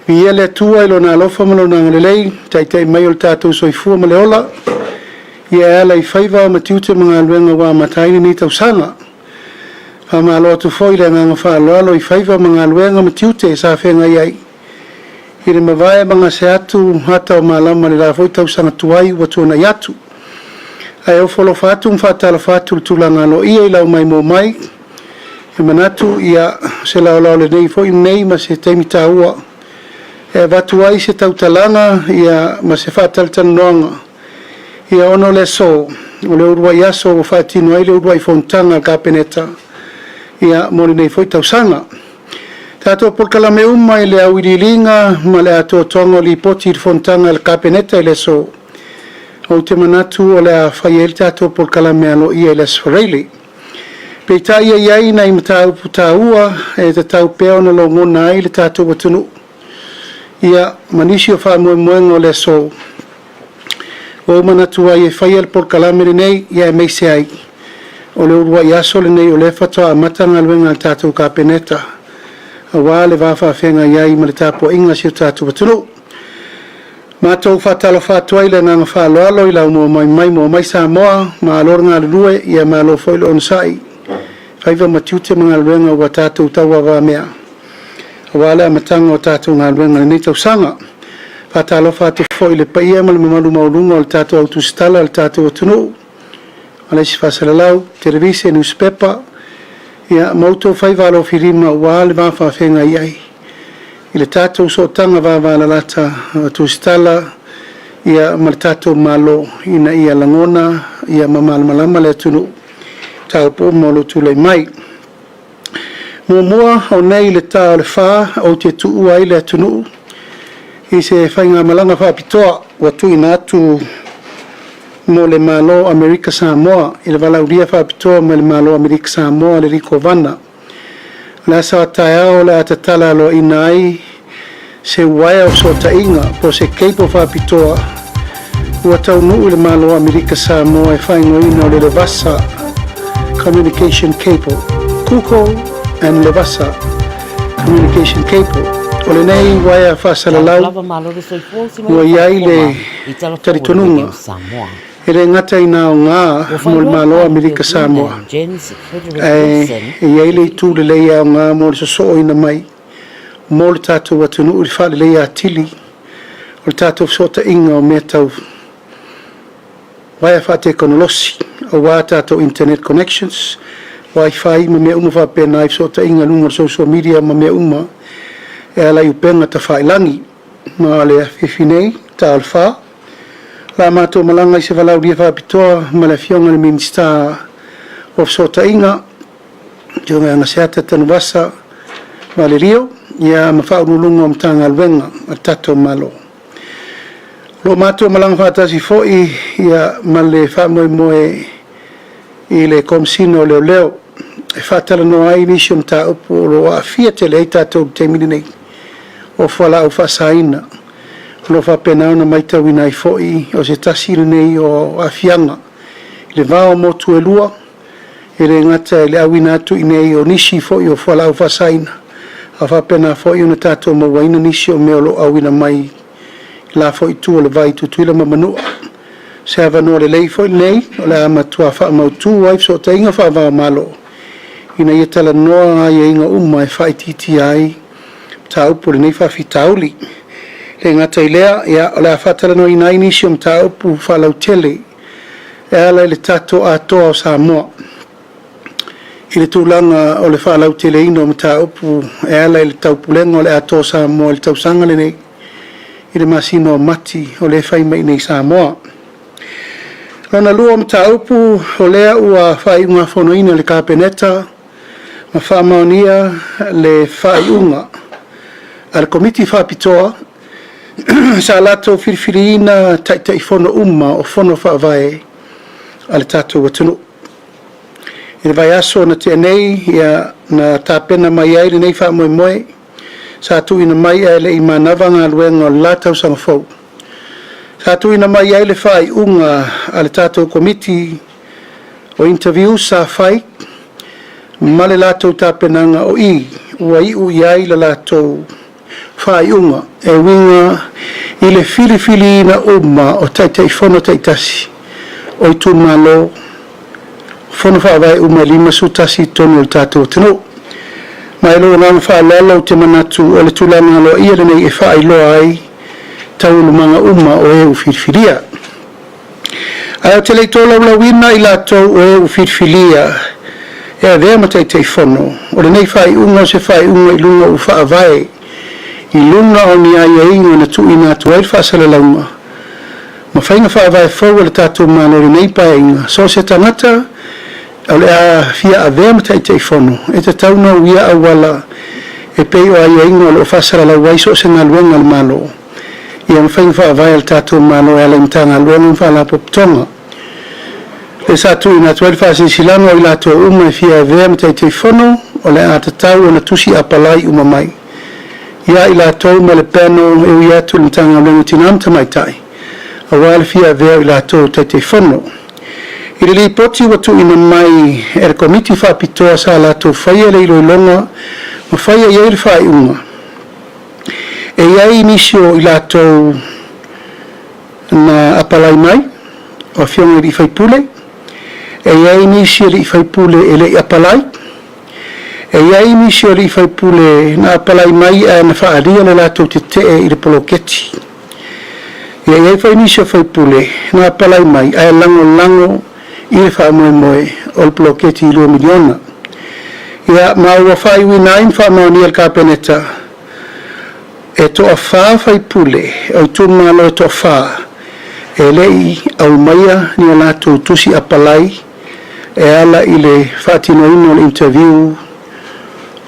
Viia le Atua i Lona alofa ma Lona agalelei, taitai mai o le tatou soifua ma le ola, ia e ala i faiva ma tiute ma galuega ua amata ai lenei tausaga. Faamalo atu foi le agaga faaaloalo i faiva ma galuega ma tiute sa feagai ai i le mavae ma gase atu ata o malama i le la foi tausaga tuai ua tuanai atu. Ae ofo alofa atu ma faatalofa atu i le tulaga aloaia i lau maimoa mai. E manatu ia o se laolao lenei foi nei ma se taimi taua e avatu ai se tautalaga ia ma se faatalatalanoaga ia ona o le aso, o le uluai aso ua faatino ai le uluai fonotaga a le Kapeneta ia mo lenei foi tausaga. Tatou polokalame uma i le auiliiliga ma le atoatoaga o Lipoti i le fonotaga a le Kapeneta i le aso, ou te manatu o le a fai ai le tatou polokalame aloaia i le Aso Faraile. Peitai e i ai nai mataupu taua e tatau pea ona logona ai le tatou atunuu ia ma nisi o faamoemoega o le aso ua ou manatu ai e faia le polokalame lenei ia aemaise ai o le uluai aso lenei o lea faatoa amata galuega a le tatou Kapeneta aua le va faafeagai ai ma le tapuaiga a si o tatou atunuu. Matou faatalofa atu ai i le agaga faaaloalo i lau moa mai moa mai Samoa, malo le galulue, ia malo foi le onosai, faiva ma tiute ma galuega ua tatou tauavamea aua le amataga o tatou galuega i lenei tausaga. Faatalofa atu foi i le paia ma le mamalu maualuga o le tatou au tusitala a le tatou atunuu, ma le isi faasalalau, televise, nusipepa, ia ma outou faiva alofilima aua le va faafeagai ai i le tatou sootaga vavalalata o tusitala ia ma le tatou Malo ina ia lagona ia ma malamalama le atunuu i mataupu uma o lo o tulai mai. Muamua, o nei i le ta o le 4 ou te tuua ai le atunuu i se faigamalaga faapitoa ua tuuina atu mo le Malo o Amerika Samoa i le valaaulia faapitoa mai le Malo o Amerika Samoa le Kovana. O le aso a taeao o le a tatala aloaina ai se uaea o fesootaiga po o se cable faapitoa ua taunuu i le Malo o Amerika Samoa e faaigoaina o le Levasa Communication Cable, Google and Levasa Communication Cable. O lenei uaea faasalalau Lava malo le soifua o si ua mai i ai faafofoga le i Tala Fou o le talitonuga Radio Samoa. e le gata ina aoga Ua mo le faailoa le Malo o Palemia o Amerika Samoa, Greenland, Jens Frederik ae Nielsen, e i ai i le itu lelei e aoga mo le sosooina mai mo le tatou atunuu i le faaleleia atili o le tatou fesootaiga o mea tau uaea faatekonolosi aua tatou internet connections, wifi ma mea uma faapena i fesootaiga i luga o le social media ma mea uma e ala i upega tafailagi. Ma o le afiafi nei, ta o le 4, o le a matou malaga i se valaaulia faapitoa ma le Afioga i le Minisita o Fesootaiga, Afioga ia Agaseata Tanuvasa Valerio, ia ma Faauluuluga o Matagaluega a le tatou Malo. O lo o matou malaga faatasi foi ia ma le faamoemoe i le Komesina o Leoleo e faatalanoa ai nisi o mataupu o lo o aafia tele ai tatou i le taimi lenei o fualaau faasaina. O lo o faapena ona matauina ai foi o se tasi lenei o aafiaga i le va o motu e lua, e le gata i le auina atu i nei o nisi foi o fualaau faasaina, a faapena foi ona tatou mauaina nisi o mea o lo o auina mai i la foi itu o le vai i Tutuila ma Manua. Se avanoa lelei foi lenei o le a matua faamautu ai fesootaiga faava-o-Malo ina ia talanoa aiaiga uma e faaitiitia ai mataupu o lenei faafitauli. Le gata i lea, ia, o le a faatalanoaina ai nisi o mataupu faalautele e ala i le tatou atoa o Samoa i le tulaga o le faalauteleina o mataupu e ala i le taupulega o le atoa o Samoa i le tausaga lenei i le masina o Mati o lea e fai mai nei i Samoa. Lona lua o mataupu o lea ua faaiugafonoina e le Kapeneta ma faamaonia le faaiuga a le Komiti Faapitoa sa latou filifiliina Taitaifono uma o Fono Faavae a le tatou atunuu. I le vaiaso na tea nei, ia, na tapena mai ai lenei faamoemoe sa tuuina mai ae le i manava galuega o le la tausaga fou. Sa tuuina mai ai le faaiuga a le tatou Komiti o interviews sa fai ma le latou tapenaga o i ua iu i ai le latou faaiuga e uiga i le filifiliina uma o Taitaifono taitasi o itumalo Fono Faavae uma e 51 i totonu o le tatou atunuu. Ma i lou agaga faaaloalo ou te manatu o le tulaga aloaia lenei e faailoa ai taualumaga uma o e ua filifilia. Ae ou te le i tolaulauina i latou o e ua filifilia e avea ma Taitaifono, o lenei faaiuga o se faaiuga i luga ua faavae i luga o ni aiaiga na tuuina atu ai le faasalalauga ma faiga faavae fou a le tatou Malo i lenei Paeaiga. So o se tagata o le a fia avea ma Taitaifono, e tatau ona uia auala e pei o aiaiga o lo o faasalalau ai so o se galuega a le Malo ia ma faiga faavae a le tatou Malo e ala i Matagaluega ma Faalapotopotoga. Lea sa tuuina atu ai le faasilasilaga o i latou uma e fia avea ma Taitaifono, o le a tatau ona tusi apalai uma mai ia i latou ma le panel e ui atu i le Matagaluega o Tina ma Tamaitai, aua le fia avea o i latou o Taitaifono. I le lipoti ua tuuina mai e le Komiti Faapitoa sa latou faia le iloiloga ma faia i ai le faaiuga, e i ai nisi o i latou na apalai mai o afioga i sui usufono, e i ai nisi alii faipule e le i apalai, e i ai nisi o alii faipule na apalai mai ae na faaalia le latou tetee i le poloketi. E i ai foi nisi o faipule na apalai mai ae lagolago i le faamoemoe o le poloketi $2 miliona. Ia, ma ua faaiuina ai ma faamaonia e le Kapeneta e toa-fa faipule o itumalo e toa-fa e le i aumaia ni a latou tusi apalai e ala i le faatinoina o le interview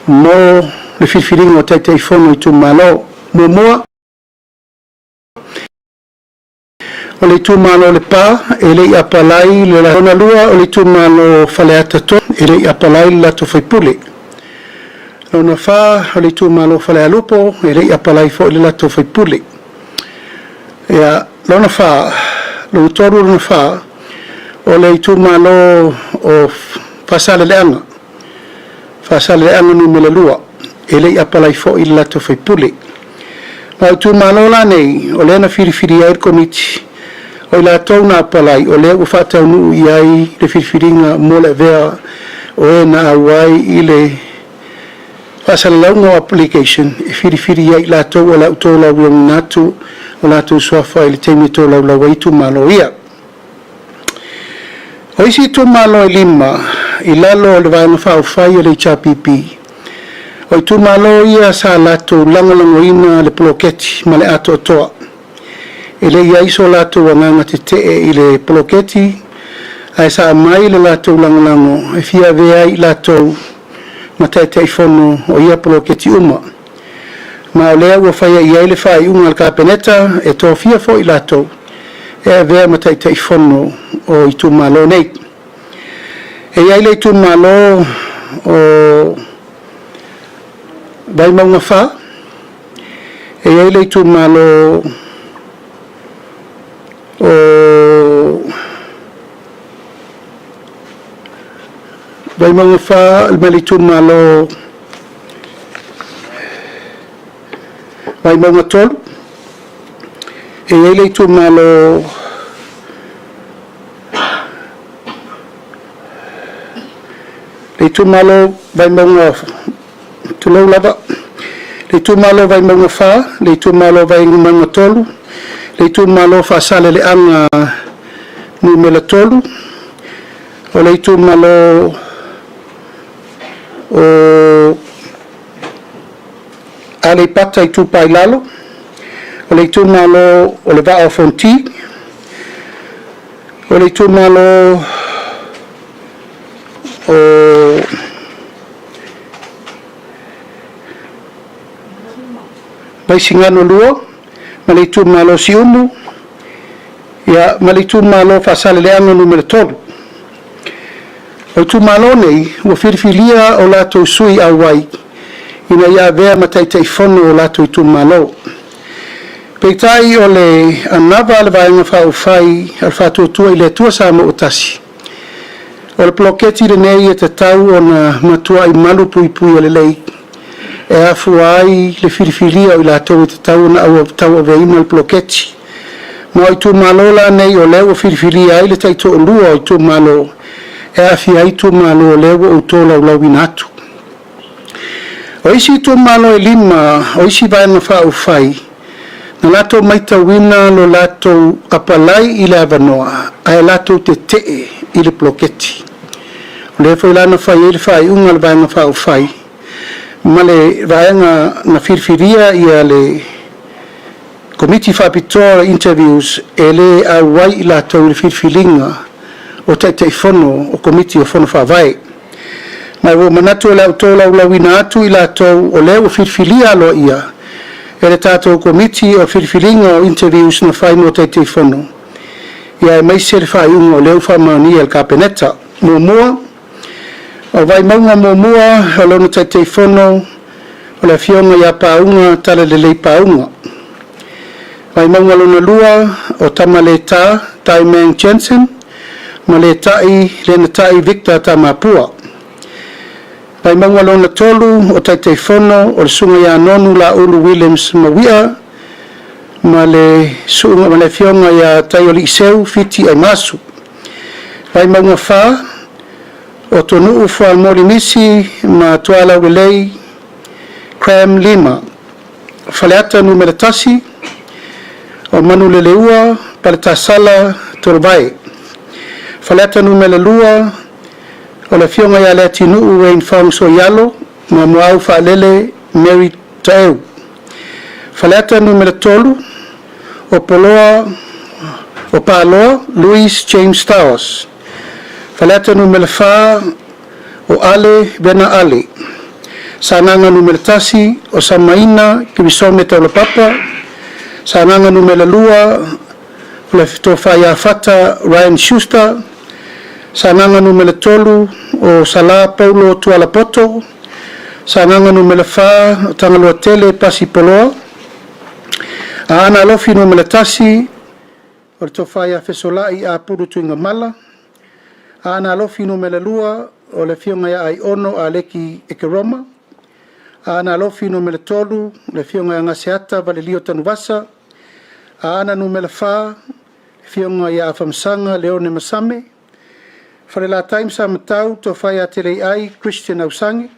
mo le filifiliga o Taitaifono o itumalo. Muamua, o le itumalo o Lepa, e le i apalai le lona lua, o le itumalo o Faleata 3, e le i apalai le latou faipule. Lona fa, o le itumalo o Falealupo, e le i apalai foi le latou faipule. Ia, lona fa, lona tolu, lona fa, o le itumalo o Faasaleleaga, Faasaleleaga Nu.2, e le i apalai foi le latou faipule. Ma o itumalo la nei, o lea na filifili ai le Komiti, o i latou na apalai, o lea ua faataunuu i ai le filifiliga mo le avea o e na auai i le faasalalauga o application e filifili ai i latou o le a ou tolaulauina atu o latou suafa i le taimi e tolaulau ai itumalo ia. O isi itumalo e lima i lalo o le Vaega Faaupufai a le HRPP, o itumalo ia sa latou lagolagoina le poloketi ma le atoatoa. E le i ai so latou agaga tetee i le poloketi, ae sa aumai le latou lagolago e fia avea ai i latou ma Taitaifono o ia poloketi uma. Ma o lea ua faia i ai le faaiuga a le Kapeneta e tofia foi i latou e avea ma Taitaifono o itumalo nei. E i ai le itumalo o Vaimauga 4, e i ai le itumalo o Vaimauga 4 ma le itumalo Vaimauga 3, e i ai le itumalo Vaimauga, tulou lava, le itumalo Vaimauga 4, le itumalo Vaimauga 3, le itumalo Faasaleleaga Nu.3, o le itumalo o Aleipata Itupa i Lalo, o le itumalo o le Vaa o Fonoti, o le itumalo o Vaisigano 2 ma le itumalo Siumu, ia, ma le itumalo Faasaleleaga Nu.3. O itumalo nei ua filifilia o latou sui auai ina ia avea ma Taitaifono o latou itumalo. Peitai o le anava a le Vaega Faaupufai a le Faatuatua i le Atua Samoa ua Tasi, o le poloketi lenei e tatau ona matuai malu puipuia lelei. e afua ai le filifilia o i latou e tatau ona tauaveina le poloketi. Ma o itumalo la nei o lea ua filifilia ai le taitoalua o itumalo e aofia ai itumalo o lea ua ou tolaulauina atu. O isi itumalo e 5 o isi Vaega Faaupufai, na latou matauina lo latou apalai i le avanoa ae latou tete'e i le poloketi. O lea foi la na fai ai le faaiuga a le Vaega Faaupufai ma le vaega na filifilia le Komiti Faapitoa o Interviews e le auai i latou i le filifiliga o Taitaifono o Komiti o Fono Faavae. Ma ua ou manatu o le a ou tolaulauina atu i latou o lea ua filifilia aloaia e le tatou Komiti o Filifiliga o Interviews na fai mo Taitaifono, aemaise le faaiuga o lea ua faamaonia e le Kapeneta. 1. O Vaimauga 1, o lona Taitaifono o le Afioga PAUGA Talalelei Pauga. 2. Vaimauga 2, TAMALETA Daiman Jensen ma LETA'I Lenatai Victor Tamapua. 3. Vaimauga 3, Taitaifono o le Susuga NONU Laulu Williams Mauia ma le Afioga TAIALIISEU Fiti Aimasi. 4. Vaimauga 4, Tonu'u Fuamoli Misi ma Tualaulelei Cram Lima. Faleata 1, o Manuleleua Paletasala Tolovae. Faleata 2, o le Afioga ia Leatinuu Wayne Fong Sorialo ma Muaufaalele Mary Taeu. Faleata 3, o Paloa Louis James Stowers. Faleata 4, o Ale Vena Ale. Sagaga Nu.1, o Samaina Kirisome Taulapapa. Sagaga Nu.2, o le Tofa ia Fata Ryan Schuster. Sagaga Nu.3, o Sala Paulo Tualapoto. Sagaga Nu.4, o Tagaloatele Pasi Poloa. Aana Alofi Nu.1, o le Tofa ia Fesolai Apulu Tuigamala. Aana Alofi Nu.2, o le Afioga ia Aiono Aleki Ekeroma. Aana Alofi Nu.3, o le Afioga ia Gaseata Valelio Tanuvasa. Aana Nu.4, Afioga ia Afamasaga Leone Masame. Falelatai ma Samatau, Tofa ia Teleiai Christian Ausagi.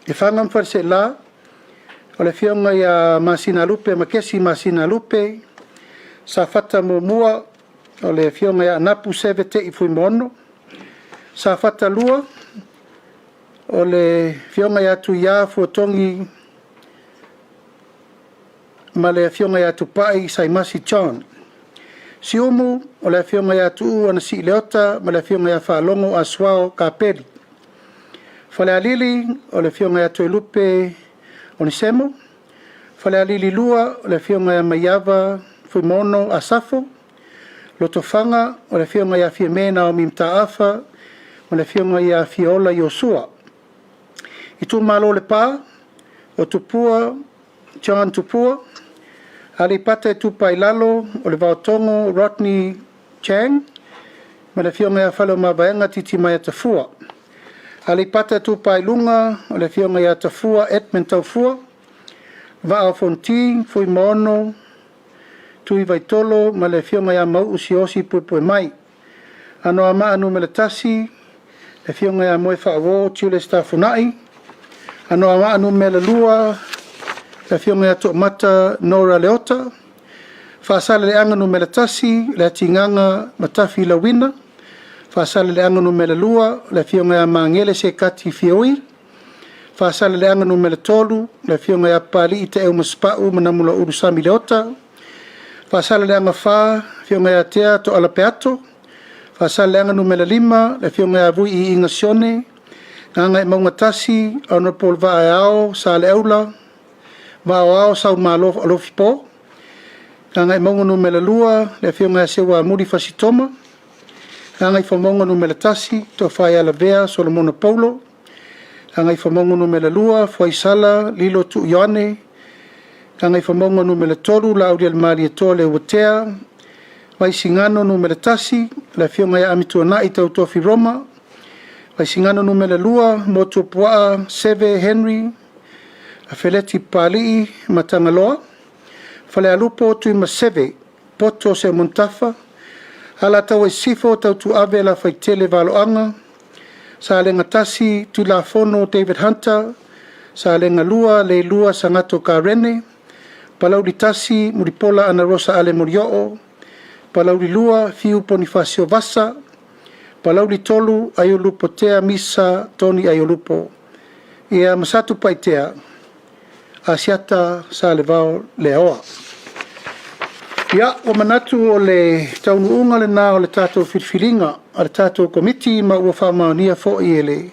Lefaga ma Faleaseela, o le Afioga ia Masinalupe Makesi Masinalupe. Safata 1, o le Afioga ia Anapu Seve Te'i Fuimaono. Safata 2, o le Afioga ia Tuia Fuatogi ma le Afioga ia Tupai Saimasi John. Siumu, o le Afioga ia Tuuu Anasii Leota ma le Afioga ia Faalogo Asuao Kapeli. Falealili, o le Afioga ia Toelupe Onesemo. Falealili 2, o le Afioga ia Maiava Fuimaono Asafo. Lotofaga, o le Afioga ia Fiame Naomi Mataafa ma le Afioga ia Fiola Iosua. Itumalo Lepa, o Tupua John Tupua. Aleipata Itupa i Lalo, o le Vaotogo Rodney Chang ma le Afioga ia Faleomavaega Titimaea Tafua. Aleipata Itupa i Luga, o le Afioga ia Tafua Edmund Taufua. Vaa o Fonoti, Fuimaono Tuivaitolo ma le Afioga ia Mau'u Siaosi Puepuemai. Anoamaa Nu.1, le Afioga ia Moefaauo Julius Tafunai. Anoamaa Nu.2, le Afioga ia Toomata Nora Leota. Faasaleleaga Nu.1, Leatigaga Matafi Lauina. Faasaleleaga Nu.2, le Afioga ia Magele Sekati Fiaui. Faasaleleaga Nu.3, le Afioga ia Papalii Teeumasepau ma Namulauulu Sami Leota. Faasaleleaga 4, Afioga ia Tea Tooala Peato. Faasaleleaga Nu.5, le Afioga ia Vui Iiiga Sione. Gagaemauga 1, Honorable Vaaeao Saleaula Vaaoao Saumalo Alofipo. Gagaemauga Nu.2, le Afioga ia Seuamuli Fasi Toma. Gagaifomauga Nu.1, Tofa ia Lavea Solomona Paulo. Gagaifomauga Nu.2, Fuaisala Lilo Tuu Ioane. Gagaifomauga Nu.3, Laaulialemalietoa Leuatea. Vaisigano Nu.1, le Afioga ia Amituanai Tautofi Roma. Vaisigano Nu.2, Motuopuaa Seve Henry. a Feleti Papali'i ma Tagaloa, Falealupo Tuimaseve, Poto Seumanutafa, Alataua Sisifo Tautuave Lafaitele Valoaga, Salega 1 Tuilafono David Hunter, Salega 2 Leilua Sagato Karene, Palauli 1 Mulipola Anarosa Ale Molioo, Palauli 2 Fiu Ponifasio Vasa, Palauli 3 Aiolupo Tea Misa Tony Aiolupo. Ia ma Satupaitea Asiata Salevao Leaoa. Ia, ua manatu o le taunuuga lena o le tatou filifiliga a le tatou Komiti ma ua faamaonia foi e le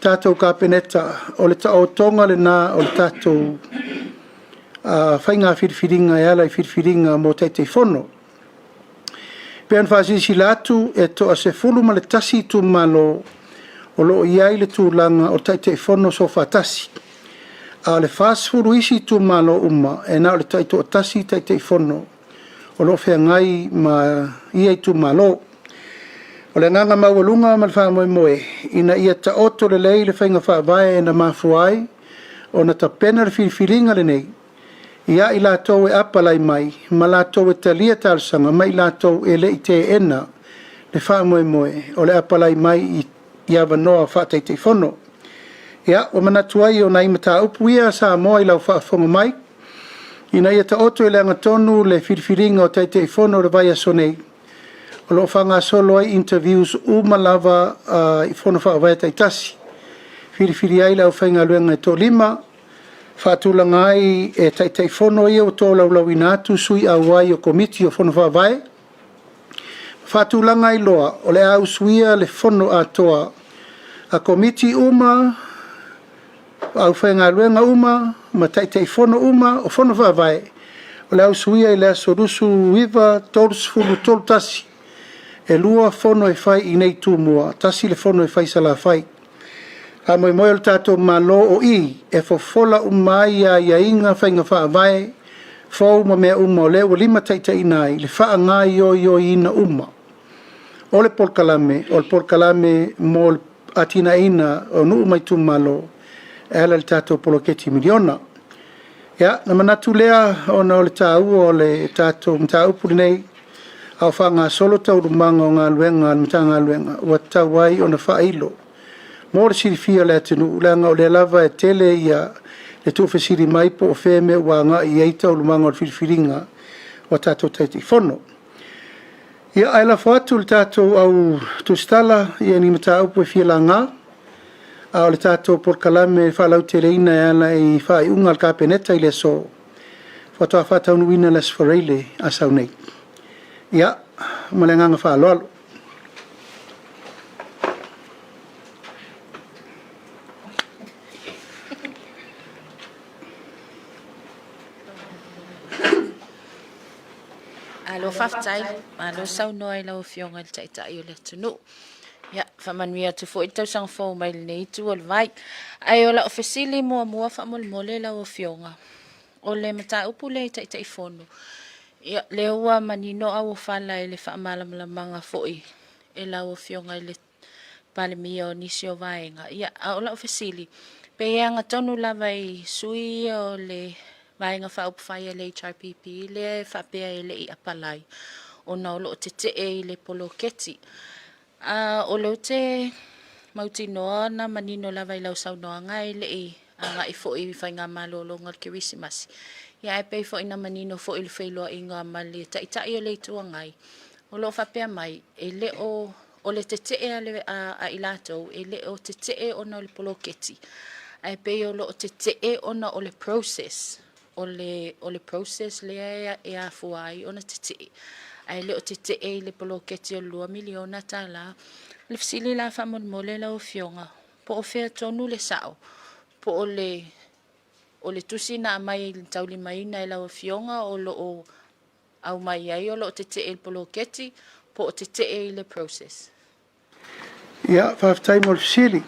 tatou Kapeneta o le taotoga lena o le tatou faiga filifiliga e ala i filifiliga mo Taitaifono. E pei ona faasilasila atu, e toa-11 itumalo o lo o i ai le tulaga o Taitaifono soofaatasi, a o le 40 isi itumalo uma, e na o le taitoatasi Taitaifono o lo o feagai ma ia itumalo. O le agaga maualuga ma le faamoemoe, ina ia taoto lelei le faiga faavae na mafua ai ona tapena le filifiliga lenei, ia i latou e apalai mai ma latou e talia talosaga ma i latou e le i teena le faamoemoe o le apalai mai i avanoa faa-Taitaifono. Ia, ua manatu ai o nai mataupu ia Samoa i lau faafofoga mai, ina ia taoto i le agatonu le filifiliga o Taitaifono o le vaiaso nei, o lo o faagasolo ai interviews uma lava i fono faavae taitasi, filifili ai le aufaigaluega e toalima, faatulaga ai e Taitaifono ia ua tolaulauina atu sui auai o Komiti o Fono Faavae, faatulaga ai loa o le a usuia le fono atoa a Komiti uma, aufaigaluega uma ma Taitaifono uma o Fono Faavae o le a usuia i le aso 29, 30, 31. E 2 fono e fai i inei i Tumua, tasi le fono e fai i Salafai. Faamoemoe o le tatou Malo o i e fofola uma ai aiaiga, faiga faavae fou ma mea uma o lea ua limataitaiina ai le faagaoioiina uma o le polokalame, o le polokalame mo le atinaeina o nuu ma itumalo e ala i le tatou poloketi miliona. Ia, na manatu lea ona o le taua o le tatou mataupu lenei, a o faagasolo taualumaga o galuega a le Matagaluega, ua tatau ai ona faailo mo le silafia e le atunuu, leaga o lea lava e tele le tuufesili mai po o fea mea ua agai i ai taualumaga o le filifiliga o tatou Taitaifono. Ia, ae lafo atu i le tatou au tusitala ni mataupu e fia laga, a o le tatou polokalame e faalauteleina e ala i faaiuga a le Kapeneta i le aso, faatoa faataunuuina i le Aso Faraile a sau nei. Ia, ma le agaga faaaloalo. Malo faafetai, malo saunoa i lau Afioga i le Taitai o le atunuu. Ia, faamanuia atu foi le tausaga fou mai lenei itu o le vai. Ae o lau fesili muamua faamolemole lau Afioga, o le mataupu lea i Taitaifono, ia, lea ua manino auofala i le faamalamalamaga foi e lau Afioga i le Palemia o nisi o vaega. Ia, a o lau fesili, pe e agatonu lava i sui ia o le Vaega Faaupufai a le HRPP lea e faapea e le i apalai ona o lo o tetee i le poloketi. A o lea ou te mautinoa na manino lava i lau saunoaga e le i agai foi i faigamalologa o le Kerisimasi. Ia ae pei foi na manino foi i le feiloaiga ma le Taitai o le Itu Agai, o lo o faapea mai, e le o O le tetee a, le, a, a i latou, e le o tetee ona o le poloketi, ae pei o lo o tetee ona o le process, o le, o le process lea e, e afua ai ona tetee, ae le o tetee i le poloketi o le $2 miliona. O le fesili la faamolemole lau Afioga, po o fea tonu le sao, po o le, o le tusi na aumai i le taulimaina e lau Afioga o lo o aumai ai o lo o tetee i le poloketi po o tetee i le process? Ia, faafetai mo le fesili.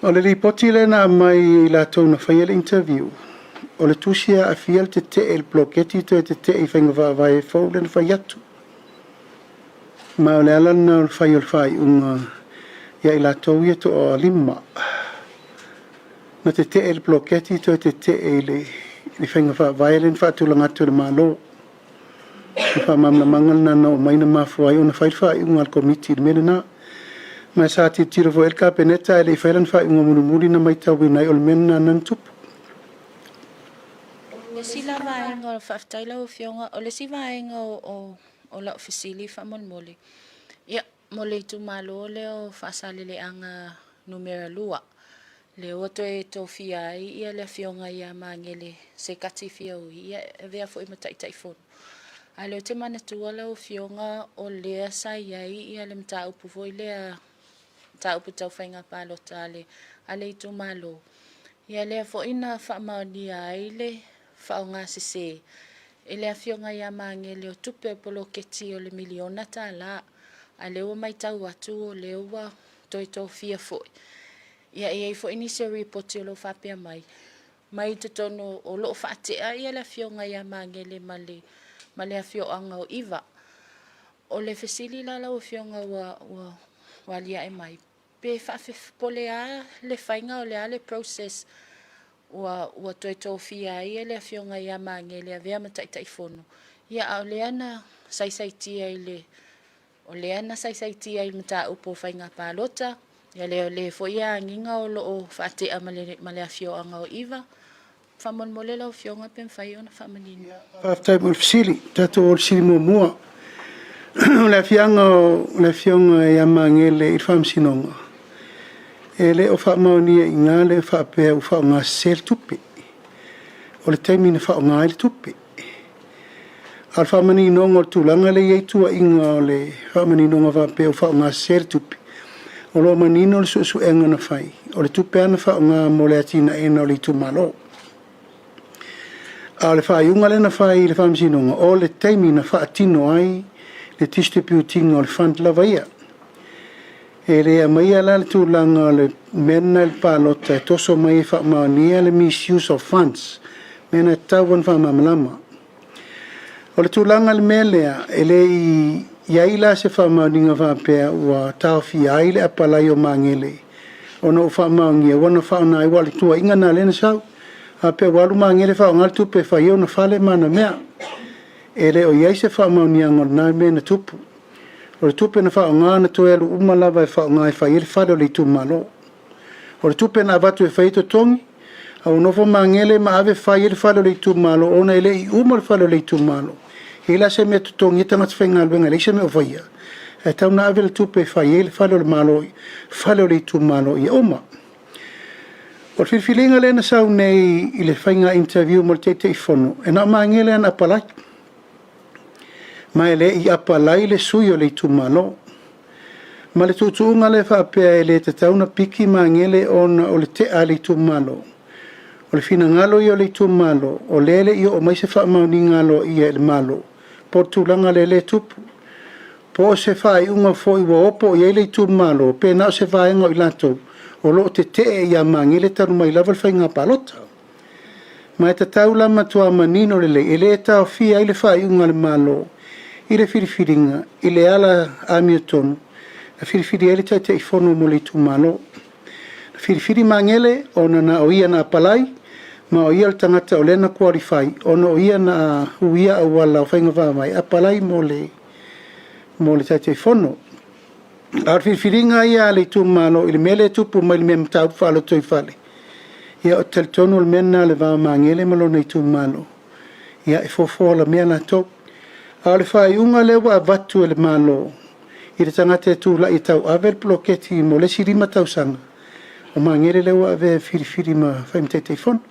O le lipoti lea na aumai e i latou na faia le interview, o le tusi e aafia le tetee i le poloketi toe tetee i faiga faavae fou lea na fai atu. Ma o le ala lena o le fai o le faaiuga ia i latou ia toalima. Na tete'e i le poloketi toe tete'e i le i le faiga faavae lea na faatulaga atu e le Malo. O le faamalamalamaga lena na oo mai na mafua ai ona fai le faaiuga a le Komiti i le mea lena. Ma sa tilotilo foi i ai le Kapeneta ae le i faia lana faaiuga mulimuli na matauina ai o le mea lena na tupu. O le isi la vaega, faafetai lau Afioga, o le isi vaega o lau fesili faamolemole, ia, mo le itumalo lea o Faasaleleaga Numera 2, lea ua toe tofia ai le Afioga ia Magele Sekati Fiaui, ia, e avea foi ma Taitaifono. A o lea ou te manatua lau Afioga o lea sa i ai le mataupu foi lea, mataupu tau faiga palota a le itumalo, ia lea foi na faamaonia ai le faaaogasese e le Afioga ia Magele o tupe o poloketi o le $1 miliona, a lea ua matau atu o lea ua toe tofia foi. Ia, e i ai foi nisi o lipoti o lo o faapea mai mai totonu o lo o faatea le Afioga ia Magele ma le afioaga o Iva. O le fesili la lau Afioga ua alia'e mai, pe po o le a le faiga, o le a le process ua toe tofia ai le Afioga ia Magele e avea ma Taitaifono, ia, a o lea na saisaitia i le o lea na saisaitia i le mataupu o faiga palota, ia lea foi e agiga o lo o faatea ma le afioaga o Iva. Faamolemole lau Afioga pe mafai ona faamanino. Faafetai mo le fesili. Tatou o le fesili muamua. O le afiaga o le Afioga ia Magele i le Faamasinoga, e le o faamaonia i ina le faapea ua faaaogasese le tupe. O le taimi na faaaoga ai le tupe. A o le faamaninoga o le tulaga lea e i ai tuuaiga o le faamaninoga faapea ua faaaogasese le tupe, o lo o manino le suesuega na fai, o le tupe lava na faaaoga mo le atinaeina o le itumalo. A o le faaiuga lea na fai i le Faamasinoga, o le taimi na faatino ai le distribute ina o le fund lava ia. E le aumaia la le tulaga o le mea lena i le palota e toso mai e faamaonia le misuse of funds, mea na tatau ona faamalamalama. O le tulaga i le mea lea, e le i i ai la se faamaoniga faapea ua taofia ai le apalai o Magele ona ua faamaonia ua na faaaoga ai, aua o le tuuaiga lena lea na sau. Faapea ua alu Magele faaaoga le tupe e fai ai ona fale ma ana mea. E le o i ai se faamaoniaga o lena mea na tupu. O le tupe na faaaoga na toe alu uma lava e faaaoga e fai ai le fale o le itumalo. O le tupe na avatu e fai ai totogi, a ua nofo Magele ma ave fai ai le fale o le itumalo ona e le i uma le fale o le itumalo. E i ai la se mea e totogi ai tagata faigaluega, e leai se mea o faia, ae tatau ona ave le tupe e fai ai le fale o le Malo, fale o le itumalo ia uma. O le filifiliga lea na sau nei i le faiga interview mo le Taitaifono, e na o Magele lava na apalai. Ma e le i apalai le sui o le itumalo. Ma le tuutuuga lea faapea e le tatau ona piki Magele ona o le te'a a le itumalo. O le finagalo ia o le itumalo, o lea e le i oo mai se faamaoniga aloaia i le Malo, po o le tulaga lea e tupu. Po o se faaiuga foi ua opo i ai le itumalo, pe na o se vaega o i latou o lo o tetee ia Magele talu mai lava le faiga palota. Ma e tatau la matua manino lelei, e le taofia ai le faaiuga a le Malo i le filifiliga i le ala amiotonu na filifili ai le Taitaifono mo le itumalo. Na filifili Magele ona na o ia na apalai, ma o ia le tagata o lea na qualify ona o ia na uia auala o faiga faavae apalai mo le Taitaifono. A o le filifiliga ia a le itumalo i le mea lea e tupu mai le mea mataupu faalotoifale, ia, ou te talitonu o le mea lena o le va o Magele ma lona itumalo, ia e fofo alamea latou. A o le faaiuga lea ua avatu e le Malo i le tagata e tulai e tauave le poloketi mo le isi 5 tausaga, o Magele lea ua avea e filifili ma fai ma Taitaifono.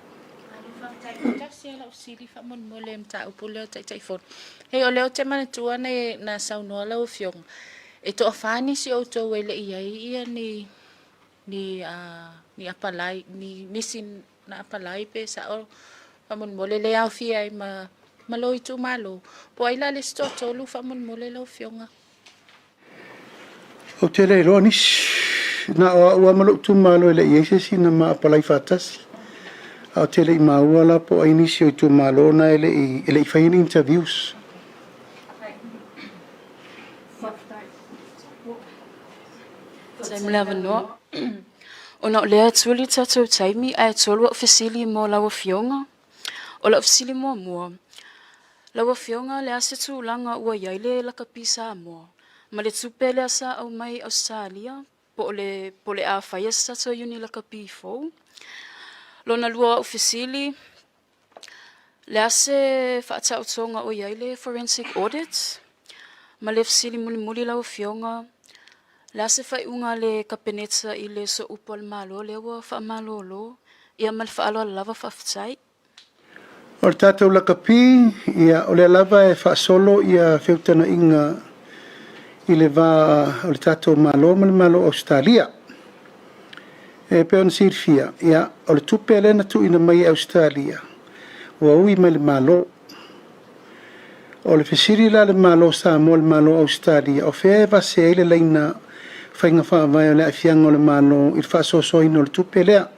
Tasi lava lau fesili faamolemole i le mataupu lea o Taitaifono. Hei, o lea ou te manatua na saunoa lau Afioga, e toafa nisi o outou e le i ai ia ni apalai, ni nisi na apalai pe sao faamolemole le aofia ai ma lou itumalo. Po o ai la le isi toatolu faamolemole lau Afioga? Ou te le iloa nisi. Na o au lava ma lou itumalo e le i ai se isi na ma apalai faatasi. A ou te le i maua la po o ai nisi o itumalo na e le i faia ni interviews. Faafetai mo le avanoa. Ona o lea e tuli le tatou taimi ae tolu au fesili mo lau Afioga. O lau fesili muamua, lau Afioga le a se tulaga ua i ai le lakapi Samoa ma le tupe lea sa aumai i Ausetalia po o le po o le a faia se tatou iuni lakapi fou? Lona lua o au fesili, le a se faataotoga o i ai le forensic audit? Ma le fesili mulimuli lau Afioga, le a se faaiuga a le Kapeneta i le sooupu a le Malo lea ua faamalolo? Ia ma le faaaloalo lava faafetai. O le tatou lakapi, ia, o lea lava e faasolo ia feutagaiga i le va o le tatou Malo ma le Malo o Ausetalia. E pei ona silafia, ia, o le tupe lea na tuuina mai e Ausetalia, ua ui mai i le Malo. O le fesili la a le Malo o Samoa i le Malo o Ausetalia, o fea e vase ai le laina faiga faavae o le aafiaga o le Malo i le faasoasoaina o le tupe lea?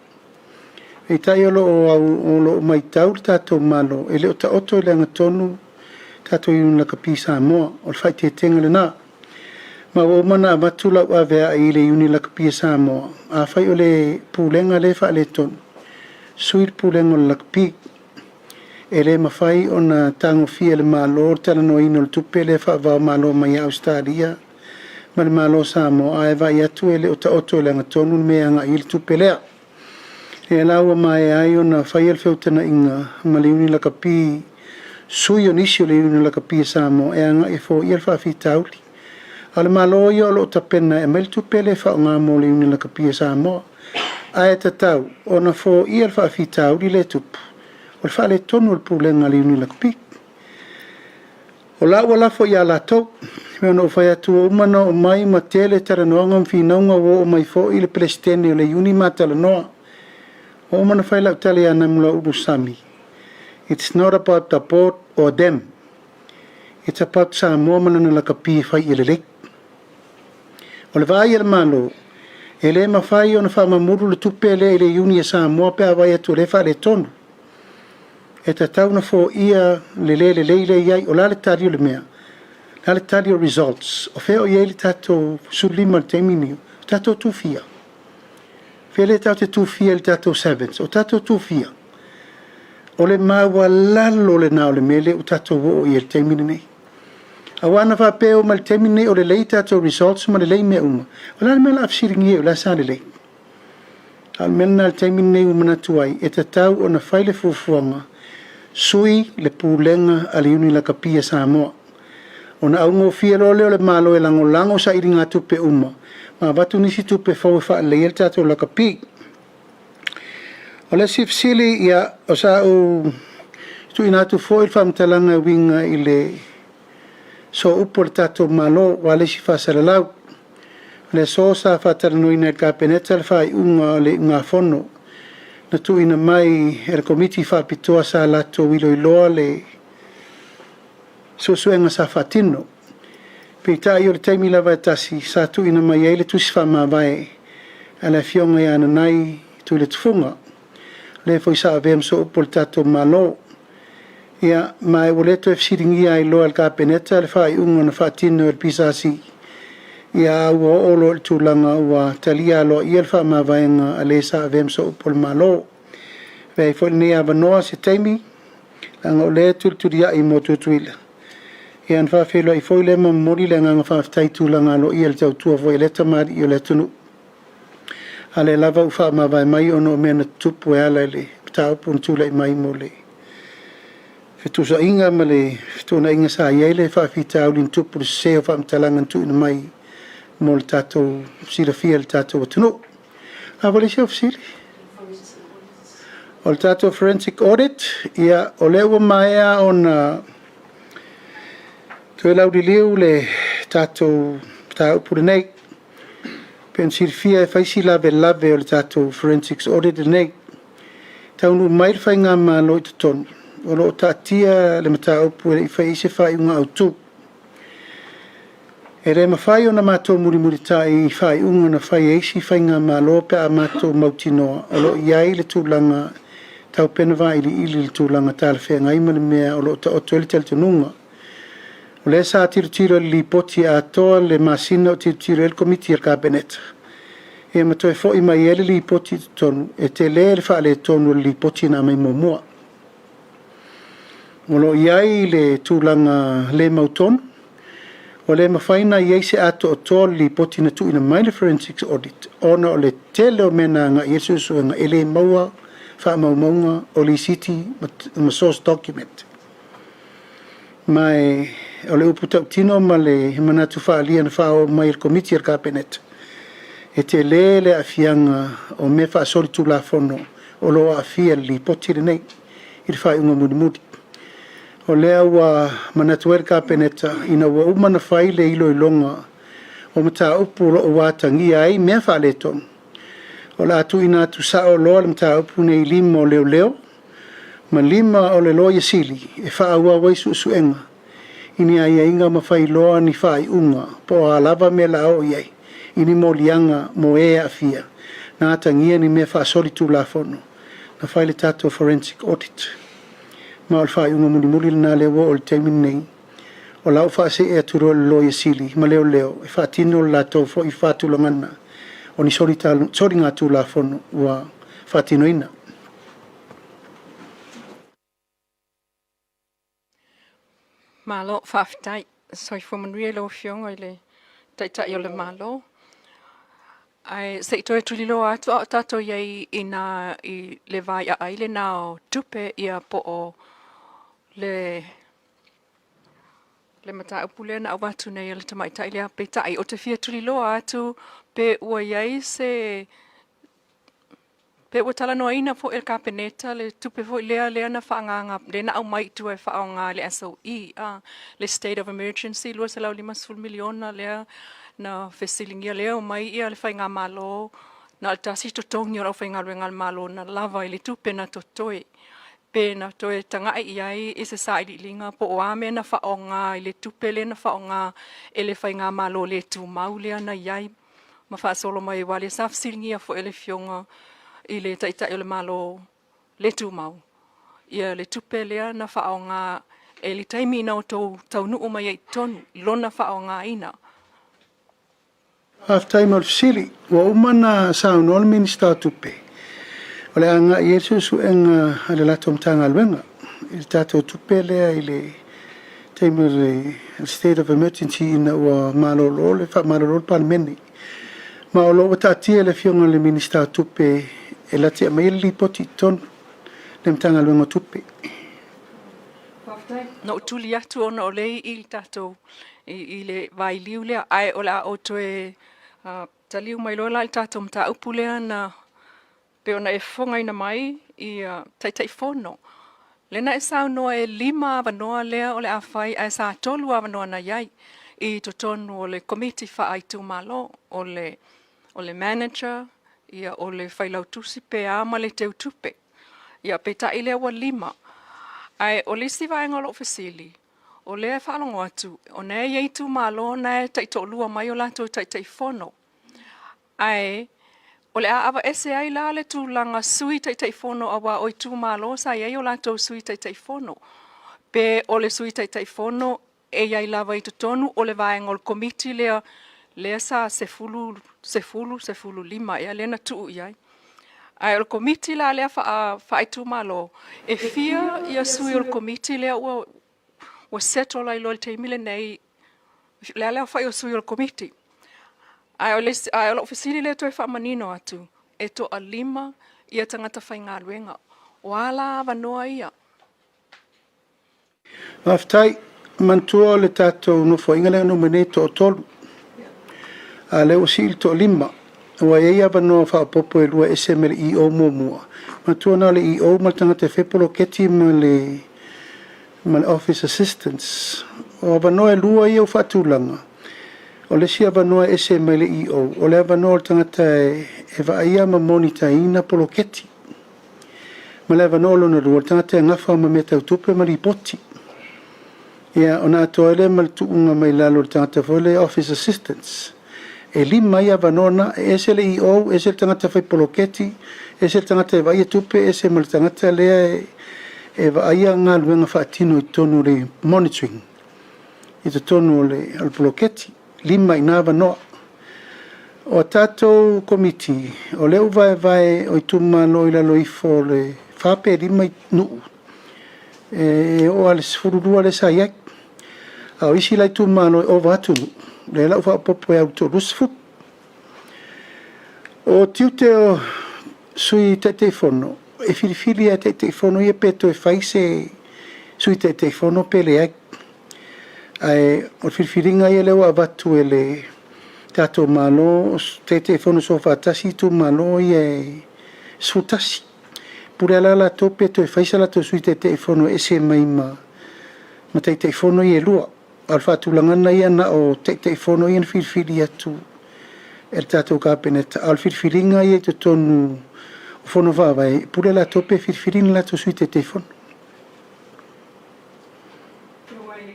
Peitai o lo o matau le tatou Malo, e le o taoto i le agatonu tatou Iuni Lakapi Samoa. O le faaeteetega lena. Ma ua uma ona avatu lau aveai i le Iuni Lakapi a Samoa, afai o le pulega lea e faaletonu, sui le pulega o le lakapi. E le mafai ona tagofia e le Malo le talanoaina o le tupe lea faava-o-Malo mai ia Ausetalia ma le Malo o Samoa, ae vaai atu e le o taoto i le agatonu le mea e agai i ai le tupe lea. Lea la ua maea ai ona faia le feutagaiga ma le Iuni Lakapi, sui o nisi o le Iuni Lakapi a Samoa e agai e foia le faafitauli. A o le Malo ia o lo o tapena e aumai le tupe lea e faaaoga mo le Iuni Lakapi a Samoa. Ae tatau ona foia le faafitauli lea e tupu, o le faaletonu o le pulega a le Iuni Lakapi. O la ua lafo ia latou, e pei ona ou fai atu ua uma ona oo mai ma tele talanoaga ma finauga ua oo mai foi le Peresetene o le Iuni ma talanoa. Ua uma ona fai lau tala ia Namulauulu Sami, it's not about the board or them, it's about Samoa ma lana lakapi e fai ia lelei. O le vaai a le Malo, e le mafai ona faamamulu le tupe lea i le Iuni a Samoa pe a vaai atu o lea e faaletonu. E tatau ona foia le le lelei lea e i ai. O le a le tali o le mea? O le a le tali o results? O fea o i ai le tatou 15 i le taimi lenei? O tatou tufia. Fea lea tatou te tufia i le tatou sevens? O tatou tufia. O le maualalo lena o le mea lea ua tatou oo i ai i le taimi lenei. Aua ana faapea e oo mai i le taimi lenei o lelei tatou results ma lelei mea uma, o le a le mea o le a fesiligia ai o le a sa lelei? A o le mea lena i le taimi lenei ua manatu ai, e tatau ona fai le fuafuaga, sui le pulega a le Iuni Lakapi a Samoa. Ona augofie loa lea o le Malo e lagolago sailigatupe uma ma avatu nisi tupe fou e faalelei ai le tatou lakapi. O le isi fesili, ia, o sa ou tuuina atu foi le faamatalaga e uiga i le sooupu a le tatou Malo aua le isi faasalalau. O le aso sa faatalanoaina e le Kapeneta le faaiuga o le iugafono na tuuina mai e le Komiti Faapitoa sa latou iloiloa le suesuega sa faatino. Peitai o le taimi lava e tasi sa tuuina mai ai le tusi faamavae a le Afioga ia Nanai Tuiletufuga, lea foi sa avea ma sooupu o le tatou Malo. Ia, ma ua le toe fesiligia ai loa e le Kapeneta le faaiuga na faatino e le PSC, ia a ua oo loa i le tulaga ua talia aloaia le faamavaega a le sa avea ma sooupu o le Malo. E avea ai foi lenei avanoa se taimi, leaga o lea e tulituliai mo Tutuila, ia ona faafeiloai foi lea ma momoli le agaga faafetai i tulaga aloaia i le tautua foi a lea tamalii o le atunuu. A o lea lava ua faamavae mai ona o mea na tutupu e ala i le mataupu na tulai mai mo le fetusaaiga ma le fetuunaiga sa i ai le faafitauli na tupu i le sese o faamatalaga na tuuina mai mo le tatou silafia e le tatou atunuu. A foi le isi au fesili? O le tatou forensic audit, ia, o lea ua maea ona toe lauliliu le tatou mataupu lenei. Pei ona silafia e fai si lavelave o le tatou forensics audit lenei. E taunuu mai le faigamalo i totonu, o lo o taatia le mataupu e le i faia ai se faaiuga autu. E le mafai ona matou mulimulitai i faaiuga na fai e isi faigamalo pe a matou mautinoa o lo o i ai le tulaga taupena vailiili i le tulaga talafeagai ma le mea o lo o taoto ai le talitonuga. O lea sa tilotilo i le lipoti atoa le masina o tilotilo ai le Komiti a le Kapeneta. Ia ma toe fo'i mai ai le Lipoti i totonu, e telē le faaletonu o le Lipoti na aumai muamua. O lo o i ai le tulaga le mautonu, ua le mafai ona i ai se atoatoa o le Lipoti na tuuina mai le Forensics Audit ona o le tele o mea na agai i ai le suesuega e le maua faamaumauga o lisiti ma source document. Ma o le upu tautino ma le manatu faaalia na faaoo mai e le Komiti a le Kapeneta, e tele le aafiaga o mea faasolitulafono o lo o aafia i le Lipoti lenei i le faaiuga mulimuli. O lea ua manatu ai le Kapeneta ina ua uma ona fai le iloiloga o mataupu o lo o ua atagia ai mea faaletonu, o le a tuuina atu sao loa le mataupu nei i lima o leoleo ma lima o le Loia Sili e faaauau ai suesuega i ni aiaiga ma fai loa ni faaiuga po o a lava mea o le a oo i ai i ni moliaga mo e aafia na atagia ni mea faasolitulafono na fai le tatou forensic audit. Ma o le faaiuga mulimuli lena lea ua oo i le taimi lenei, o la ua faasee atu loa i le Loia Sili ma Leoleo e faatino le latou foi faatulagaga o ni soligatulafono ua faatinoina. Malo faafetai. Soifua manuia i lau Afioga i le Taitai o le Malo. Ae se i toe tuliloa atu a o tatou i ai i nā i le vaiaai lena o tupe ia po o le le mataupu lea na avatu nei e le tamaitai lea. Peitai, ou te fia tuliloa atu pe ua i ai se Pe ua talanoaina foi e le Kapeneta le tupe foi lea lea na faaagaaga lea na aumai i tua e faaaoga i le SOE, a, le State of Emergency $250 miliona lea na fesiligia lea omai ia le faigamalo na o le tasi totogi o le aufaigaluega a le Malo na lava i le tupe na totoe. Pe na toe tagai i ai i se sailiiliga po o a mea na faaaoga i le tupe lea na faaaoga e le faigamalo le tumau lea na i ai ma faasolo mai aua o lea sa fesiligia foi e le Afioga i le Taitai o le Malo le tumau ia le tupe lea na faaaoga e le taimi na outou taunuu mai ai i totonu lona faaaogaina. Faafetai mo le fesili. Ua uma ona saunoa le Minisita o Tupe, o le a agai i ai le suesuega a le latou Matagaluega i le tatou tupe lea i le taimi o le state of emergency ina ua malolo le faamalolo le Palemene. Ma o lo o ua taatia i le Afioga i le Minisita o Tupe e lati aumaia le lipoti i totonu le Matagaluega o Tupe. Faafetai. Na ou tuli atu ona o lea e i i le tatou i le vailiu lea, ae o le a ou toe taliu mai loa la i le tatou mataupu lea na pei ona e fofogaina mai i Taitaifono. Lea na e saunoa e 5 avanoa lea o le a fai ae sa 3 avanoa na i ai i totonu o le Komiti Faaitumalo, o le o le manager, ia o le failautusi pe a ma le teutupe. Ia peitai lea ua 5. Ae o le isi vaega o lou fesili, o lea e faalogo atu, o na e i ai itumalo na e taitoalua mai o latou taitaifono. Ae o le a aveese ai la le tulaga sui taitaifono aua o itumalo sa i ai o latou sui taitaifono. Pe o le sui taitaifono e i ai lava i totonu o le vaega o le komiti lea lea sa 10, 10, 15 ea lea na tuu i ai. Ae o le komiti la lea faaitumalo, e fia ia sui o le komiti lea ua ua settle ai loa i le taimi lenei le a le aofai o sui o le komiti. Ae o le ae o lau fesili lea toe faamanino atu, e toalima ia tagata faigaluega. O a la avanoa ia? Faafetai. Manatua o le tatou nofoaiga lea na uma nei e toatolu, a o lea ua sii i le toalima. Ua i ai avanoa faaopoopo e 2 e ese mai le EO muamua. Manatua na o le EO ma le tagata e fai poloketi ma le ma le office assistance. O avanoa e 2 ia ua faatulaga. O le isi avanoa e ese mai le EO, o le avanoa o le tagata e vaaia ma monitaina poloketi. Ma le avanoa lona lua, o le tagata e gafa ma mea tau tupe ma lipoti. Ia, ona atoa ai lea ma le tuuga mai lalo o le tagata foi lea office assistance. E 5 ai avanoa na, e ese le EO, ese le tagata fai poloketi, ese le tagata e vaaia tupe, ese ma le tagata lea e vaaia galuega faatino i totonu o le monitoring, i totonu o le poloketi. 5 i na avanoa. O a tatou Komiti, o lea ua vaevae o itumalo i lalo ifo o le fa pe lima nuu, e oo lava i le 12 lea sa i ai. A o isi la itumalo e ova atu nuu, lea la ua faaopoopo e alu i le 30. O tiute o Sui Taitaifono, e filifili lava e Taitaifono ia pe toe fai se Sui Taitaifono pe leai. Ae o le filifiliga ia lea ua avatu e le tatou Malo, o Taitaifono Soofaatasi itumalo ia e 11. Pule lava la latou pe toe fai se latou Sui Taitaifono e ese mai ma Taitaifono ia e lua. A o le faatulagaga ia na o Taitaifono ia na filifili atu e le tatou Kapeneta, a o le filifiliga ia i totonu o Fono Faavae, e pule latou pe filifili ni latou Sui Taitaifono.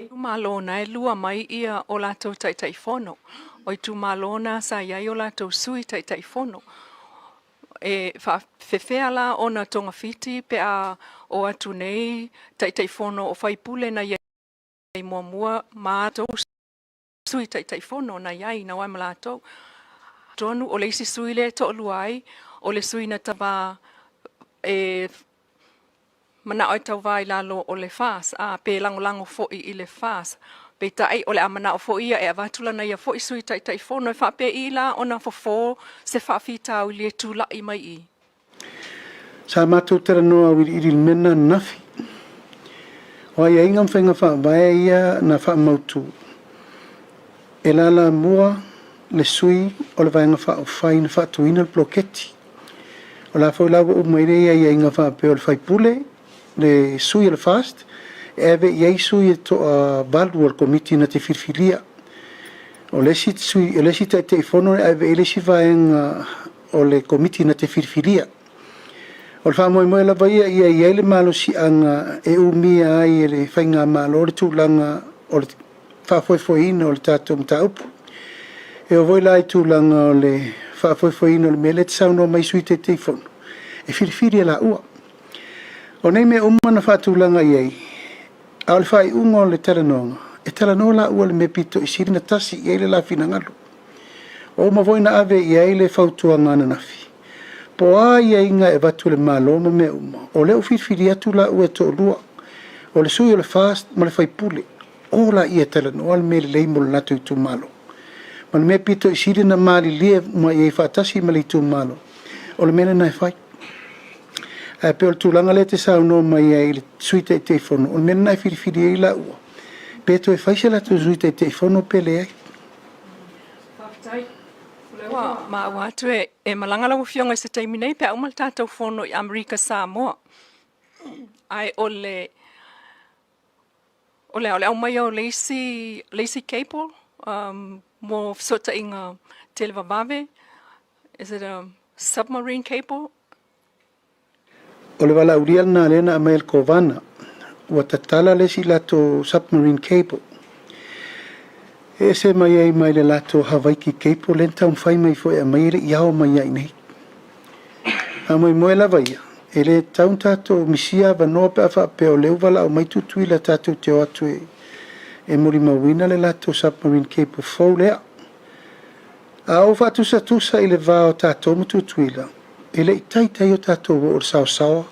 Itumalo na e lua mai ia o latou Taitaifono. O itumalo na sa i ai o latou Sui Taitaifono. E faafefea la ona togafiti pe a o atu nei Taitaifono o faipule na i ai muamua ma latou Sui Taitaifono na i ai na o ai ma latou. Atonu o le isi sui lea e toalua ai, o le sui na tauva e manao e tauva i lalo o le FAS, a pe lagolago foi i le FAS. Peitai o le a manao foi ia e avatu lana ia foi Sui Taitaifono e faapei la ona fofo se faafitauli e tulai mai i. Sa matou talanoa auiliili i le mea lena ananafi. O aiaiga ma faiga faavae ia na faamautu e lalamua le sui o le Vaega Faaupufai na faatuina le poloketi. O la foi la ua uma i le aiaiga faapea o le faipule, le sui o le FAST, e ave i ai sui e toavalu o le Komiti na te filifilia. O le isi sui, o le isi Taitaifono e ave i ai le isi vaega o le Komiti na te filifilia. O le faamoemoe lava ia ia i ai le malosiaga e umia ai e le faigamalo le tulaga o le faafoefoeina o le tatou mataupu. E oo foi la i tulaga o le faafoefoeina o le mea lea e te saunoa mai Sui Taitaifono, e filifili e laua. O nei mea uma na faatulaga i ai, a o le faaiuga o le talanoaga, e talanoa laua i le mea pito i sili ona tasi i ai le la finagalo. Ua uma foi ona ave i ai le fautuaga ananafi, po o a aiaiga e avatu e le Malo ma mea uma, o lea ua filifili atu laua e toalua, o le sui o le FAST ma le faipule, o laia e talanoa le mea lelei mo le latou itumalo. Ma le mea pito i sili ona malilie uma i ai faatasi ma le itumalo, o le mea lena e fai. Ae pei o le tulaga lea e te saunoa mai ai i le Sui Taitaifono, o le mea lena e filifili ai laua, pe toe fai se latou Sui Taitaifono pe leai. Faafetai. O lea ua maua atu e malaga lau Afioga i se taimi nei pe a uma le tatou fono i Amerika Samoa. Ae o le o le a o le aumaia o le isi le isi cable mo fesootaiga televavave. Is it a submarine cable? O le valaaulia lena lea na aumai e le Kovana, ua tatala le isi latou submarine cable. E ese mai ai mai le latou Havaiki cable lea na taumafai mai foi e aumai e le i ao mai ia i inei. Faamoemoe lava ia, e le tatau ona tatou misia avanoa pe a faapea o lea ua valaau mai Tutuila tatou te o atu e molimauina le latou submarine cable fou lea. A ou faatusatusa i le va o tatou ma Tutuila, e le i taitai o tatou oo i le saosaoa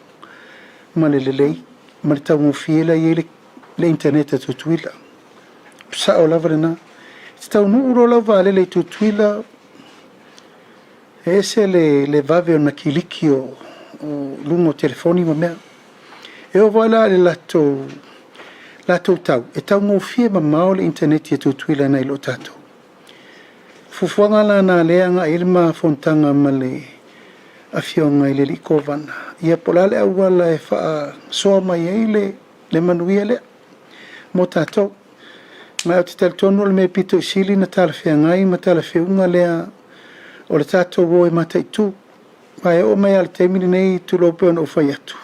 ma le lelei ma le taugofie la e i ai le internet a Tutuila. Sao lava lena. E te taunuu loa lau vaalele i Tutuila, e ese le vave ona kiliki o luga o telefoni ma mea. E oo foi la i le latou tau, e taugofie mamao le internet a Tutuila nai lo tatou. Fuafuaga la na lea e agai i ai le ma fonotaga ma le Afioga i le Alii Kovana, ia po o le a le auala e faasoa mai ai le manuia lea mo tatou. Ma ou te talitonu o le mea pito i sili ona talafeagai ma talafeuga lea o le tatou o e mataitu. Ma e oo mai lava i le taimi lenei, tulou pei ona ou fai atu,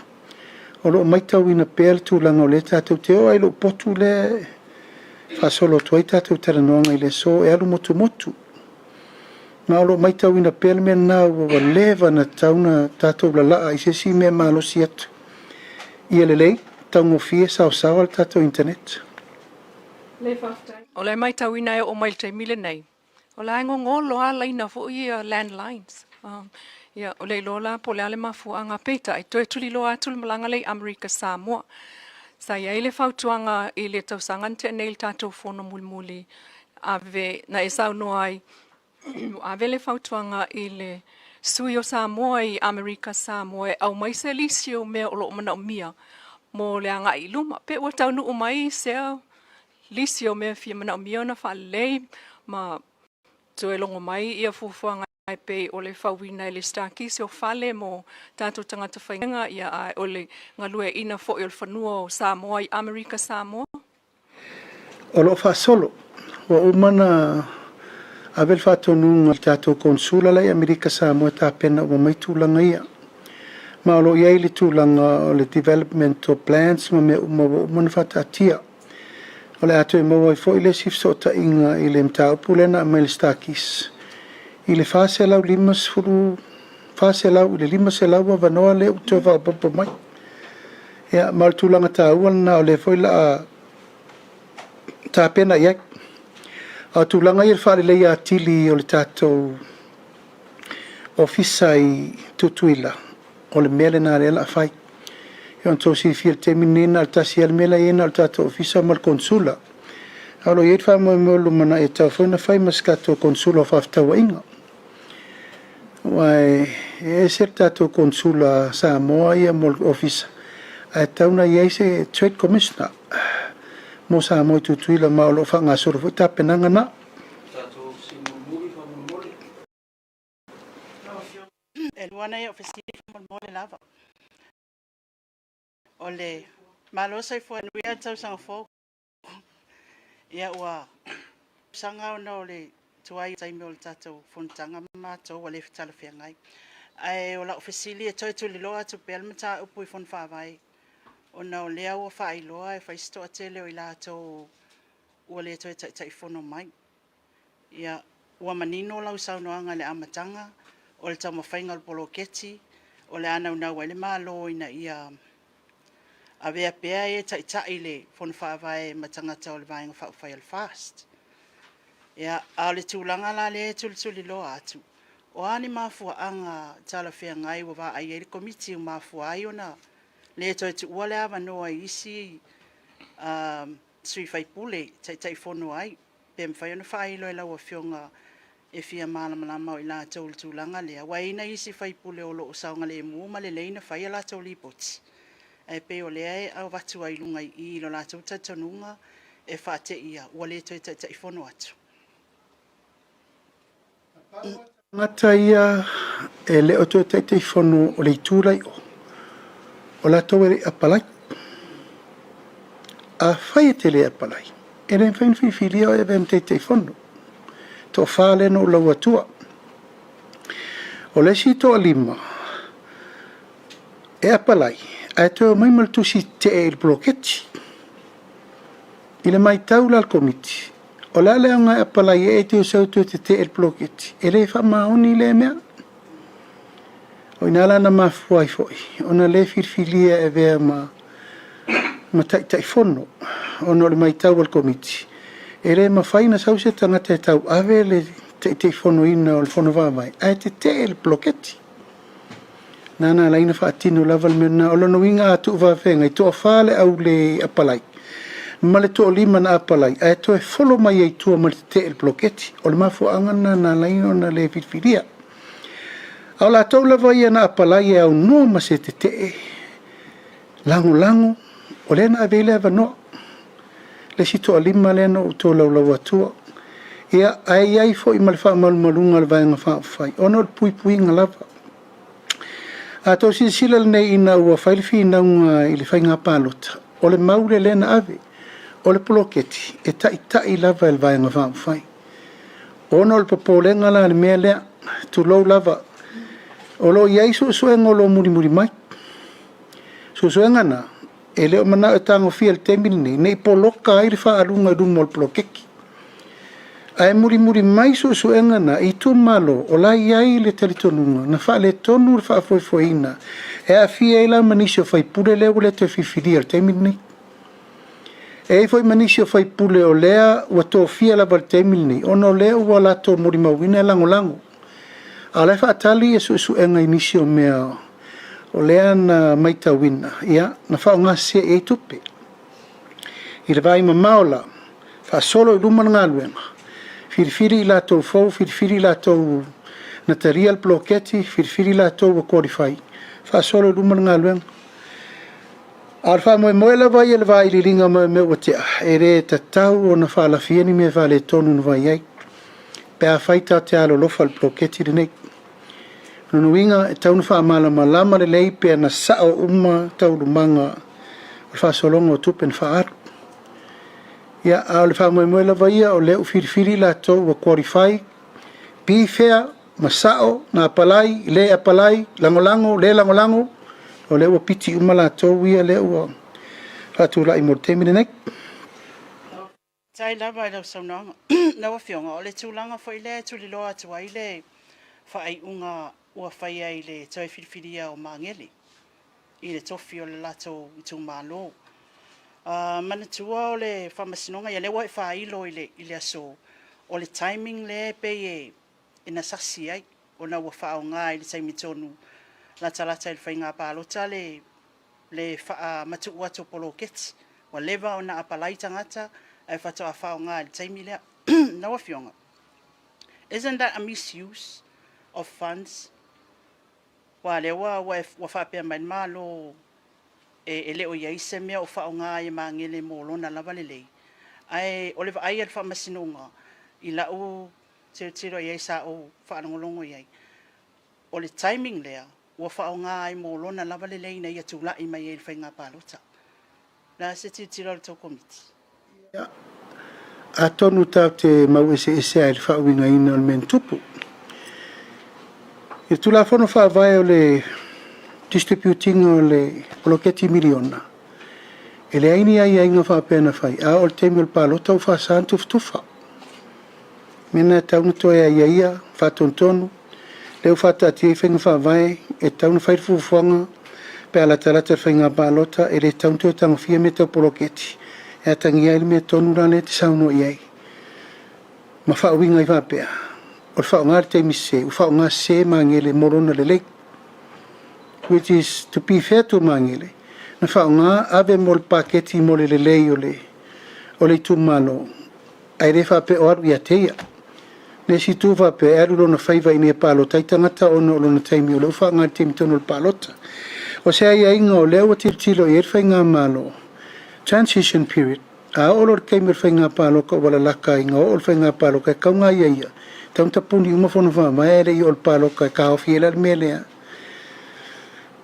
o lo o matauina pea le tulaga o lea tatou te oo lava i lou potu lea e faasolo atu ai tatou talanoaga i le aso e alu motumotu. Ma o lo o matauina pea le mea lena ua leva ona tatau ona tatou lalaa i se isi mea malosi atu. Ia lelei, taugofie, saosaoa le tatou internet. O lea e matauina e oo mai i le taimi lenei. O la e gogolo lava laina foi ia landlines. Ia, o le iloa la po o le a le mafuaaga, peitai, toe tuliloa atu le malaga lea i Amerika Samoa. Sa i ai le fautuaga i le tausaga na tea nei i le tatou fono mulimuli, ave, na e saunoa ai, ave le fautuaga i le sui o Samoa i Amerika Samoa e aumai se lisi o mea o lo o manaomia mo le agai i luma. Pe ua taunuu mai sea lisi o mea e fia manaomia ona faalelei ma toe logo mai ia fuafuaga e pei o le fauina e le Star-Kist o fale mo tatou tagata faigaluega, ia ae o le galueaiina foi o le fanua o Samoa i Amerika Samoa. O lo o faasolo, ua uma ona ave le faatonuga i le tatou Konesula la i Amerika Samoa e tapena uma mai tulaga ia. Ma o lo o i ai le tulaga o le development o plans ma mea uma ua uma ona faataatia. O le a toe maua ai foi le isi fesootaiga i le mataupu lea na aumai e le Star-Kist i le 450, 400 i le 500 avanoa lea ua toe faaopoopo mai. Ia, ma o le tulaga taua lena o lea foi o le a tapena i ai. A o tulaga ia i le faaleleia atili o le tatou ofisa i Tutuila, o le mea lena lea o le a fai. Ia ona outou silafia i le taimi lenei na o le tasi lava le mea la e i ai na o le tatou ofisa ma le konesula. A o lo o i ai le faamoemoe o le lumanai e tatau foi ona fai ma se tatou konesula o fefaatauaiga. Aua e ese le tatou konesula Samoa ia mo le ofisa, ae tatau ona i ai se Trade Commissioner mo Samoa i Tutuila ma o lo o faagasolo foi tapenaga na. E lua nai au fesili faamolemole lava. O le malo soifua manuia le tausaga fou. Ia ua tausaga ona o le tuai taimi o le tatou fonotaga ma matou ua le talafeagai. Ae o lau fesili e toe tuliloa atu pea le mataupu i Fono Faavae ona o lea ua faailoa e fai si toatele o i latou ua le toe taitaifono mai. Ia, ua manino lau saunoaga i le amataga o le taumafaiga o le poloketi o le a naunau ai le Malo ina ia avea pea e taitai le Fono Faavae ma tagata o le Vaega Faaupufai a le FAST. Ia, a o le tulaga la lea e tulituliloa atu, o a ni mafuaaga talafeagai ua vaai ai le Komiti ua mafua ai ona le toe tuua le avanoa i isi sui usufono e taitaifono ai? Pe mafai ona faailo e lau Afioga e fia malamalama o i latou i le tulaga lea, aua e i ai nai isi sui usufono o lo o saogalemu ma lelei ona fai a latou lipoti, ae pei o lea e avatu ai i luga i i i lo latou talitonuga e faateia ua le toe taitaifono atu. Tagata ia e le o toe Taitaifono o le Itu la i o, o latou e le i apalai. Afai e te le apalai, e le mafai ona filifilia oe e avea ma Taitaifono. Toafa lea na ou lau atua. O le isi toalima e apalai, ae toe omai ma le tusi tetee i le poloketi. I le matau la a le Komiti, o le a le aoga e apalai ai e te sau toe tetee i le poloketi? E le faamaoni lea mea. O i ina la na mafua ai foi ona le filifilia e avea ma ma Taitaifono, ona o le matau a le Komiti, e le mafai ona sau se tagata e tauave le Taitaifonoina o le Fono Faavae ae tetee le poloketi. Na na ala ai ona faatino lava le mea lena. O lona uiga a tuu faafeagai, toafa le au le apalai ma le toalima na apalai ae toe folo mai ai i tua ma le tetee i le poloketi. O le mafuaaga lena na ala ai ona le filifilia. A o latou lava ia na apalai e aunoa ma se tetee lagolago, o lea na ave ai le avanoa. Le isi toalima lea na ou tolaulau atua. Ia, ae i ai foi ma le faamalumaluga a le Vaega Faaupufai, ona o le puipuiga lava. A outou silasila lenei ina ua fai le finauga i le faiga palota, o le mau lea na ave, o le poloketi e taitai lava e le Vaega Faaupufai. Ona o le popolega la i le mea lea, tulou lava, o lo o i ai suesuega o lo o mulimuli mai. Suesuega na, e le o manao e tagofia i le taimi lenei, ne i poloka ai le faaaluga i luma o le poloketi. Ae mulimuli mai suesuega na i itumalo o la e i ai le talitonuga na faaletonu le faafoefoeina e aafia ai la ma nisi o faipule lea ua le toe filifilia i le taimi lenei. E i ai foi ma nisi o faipule o lea ua tofia lava i le taimi lenei ona o lea ua latou molimauina e lagolago, a o la e faatali ia suesuega i nisi o mea o lea na matauina, ia, na faaaoga sese i ai tupe. I le vaai mamao la, faasolo i luma le galuega, filifili i latou fou, filifili i latou na talia le poloketi, filifili i latou ua qualify, faasolo i luma le galuega. A o le faamoemoe lava ia i le vailiiliga mai o mea ua tea, e le tatau ona faalafia ni mea faaletonu na fai ai, pe afai tatou te alolofa i le poloketi lenei. O lona uiga, e tatau ona faamalamalama lelei pe na sao uma taualumaga o le faasologa o tupe na faaalu. Ia, a o le faamoemoe lava ia, o lea ua filifili i latou ua qualify, be fair ma sao na apalai, le apalai, lagolago, le lagolago, o lea ua piti uma latou ia lea ua faatulai mo le taimi lenei. Faafetai lava i lau saunoaga. Lau Afioga, o le tulaga foi lea e tuliloa atu ai le faaiuga ua faia i le toe filifilia o Magele i le tofi o le latou itumalo. Manatua o le Faamasinoga, ia lea ua e faailo i le aso, o le timing lea e pei e na sasi ai, ona ua faaaoga i le taimi tonu latalata i le faiga palota le faamatuu atu o poloketi. Ua leva ona apalai tagata ae faatoa faaaoga i le taimi lea. Lau Afioga, isn't that a misuse of funds? Aua lea ua faapea mai le Malo e le o i ai se mea o faaaoga ai e Magele mo lona lava lelei. Ae o le vaai a le Faamasinoga i lau tilotilo i ai sa ou faalogologo i ai, o le timing lea ua faaaoga ai mo lona lava lelei ina ia tulai mai ai i le faiga palota. O le a se tilotilo a le tou Komiti? Ia, atonu tatou te mau eseese lava i le faauigaina o le mea na tupu. I le Tulafono Faavae o le distribute ina o le poloketi miliona, e leai ni aiaiga faapea na fai, a oo i le taimi o le palota ua faasa ona tufatufa. Mea na e tatau ona toe aiaia, faatonutonu, lea ua faataatia ai faiga faavae, e tatau ona fai le fuafuaga pe a latalata le faiga palota, e le tatau ona toe tagofia mea tau poloketi, e atagia ai le mea tonu la lea e te saunoa i ai, ma faauiga ai faapea, o le faaaoga i le taimi sese, ua faaaoga sese Magele mo lona lelei. Which is to be fair to Magele, na faaaoga ave mo le paketi mo le lelei o le o le itumalo, ae le faapea o alu ia te ia. Le isi itu faapea e alu lona faiva ina ia palota ai tagata ona o lona taimi o lea ua faaaoga i le taimi tonu o le palota. O se aiaiga o lea ua tilotilo i ai le Faigamalo, transition period, a oo loa i le taimi o le faiga palota ua lalata ina oo le faiga palota e tatau ona aiaia, e tatau ona tapuni uma fono faavae ae le i oo i le palota e taofi ai la le mea lea.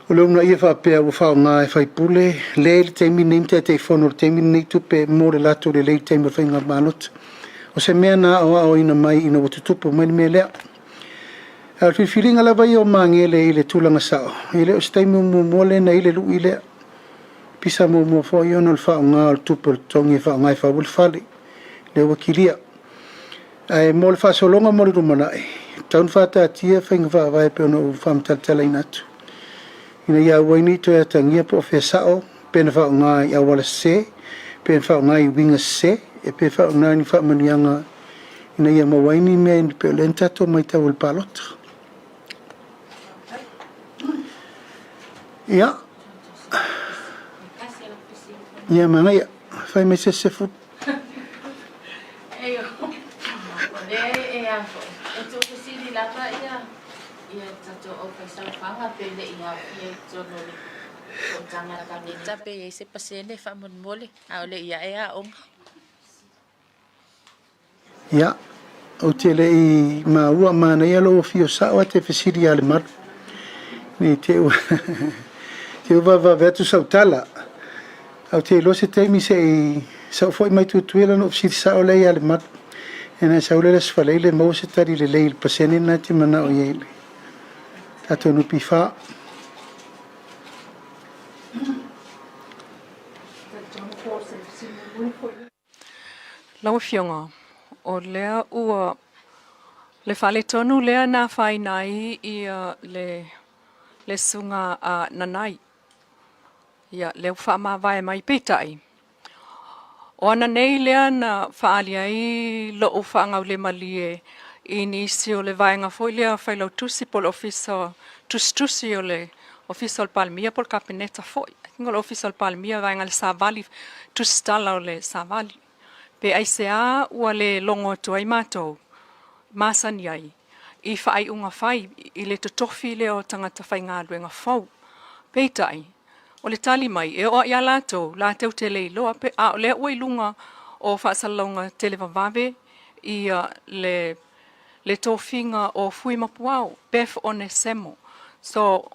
O le uunaia faapea ua faaaoga e faipule le i le taimi lenei ma Taitaifono i le taimi lenei tupe mo le latou lelei i le taimi o le faiga palota. O se mea na aoaoina mai ina ua tutupu mai le mea lea. A o le filifiliga lava ia o Magele i le tulaga sao, e le o se taimi muamua lea na i le lui lea. Pisa muamua foi ona o le faaaoga o le tupe o le totogi e faaaoga e fau ai le fale, lea ua kilia. Ae mo le faasologa mo le lumanai, e tatau ona faataatia faiga faavae pei ona ou faamatalatalaina atu, ina ia aua ai ne i toe atagia po o fea sao, pe na faaaoga i auala sese, pe na faaaoga i uiga sese, e pe faaaoga i ni faamanuiaga ina ia maua ai ni mea pei o lea na tatou matau i le palota. Ia, ia manaia, fai mai se sefu. Ei, o lea e a foi, e tuufesili lava ia ia tatou aufaisaofaga pe le i aofia i totonu o le fonotaga a le Kapeneta pe i ai se pasene faamolemole, a o le i ae aoga. Ia, ou te le i maua, manaia lou afio sao ae te fesili ia Lemalu. Ne i te i ua vavevave atu sau tala. Ae ou te iloa se taimi se i sau foi mai Tutuila ona ou fesili sao lea ia Lemalu. Ona e sau lea i le Aso Faraile maua se tali lelei i le pasene lena e te manao i ai i le tatou NPF. Lau Afioga, o lea ua le faaletonu lea na afaina ai ia le le susuga a Nanai. Ia, lea ua faamavae mai, peitai, O ana nei lea na faaali ai lo'u faagaulemalie i nisi o le vaega foi lea failautusi po o le Ofisa Tusitusi o le Ofisa o le Palemia po o le Kapeneta foi. I think o le Ofisa o le Palemia vaega le savali tusitala o le savali. Pe aisea ua le logo atu ai matou masani ai i faaiuga fai i le totofi lea o tagata faigaluega fou. Peitai, o le tali mai, e oo ia latou, latou te le iloa, pe, a o lea ua i luga o faasalalauga televavave ia le tofiga o Fui Mapuao, Beth Onesemo. So,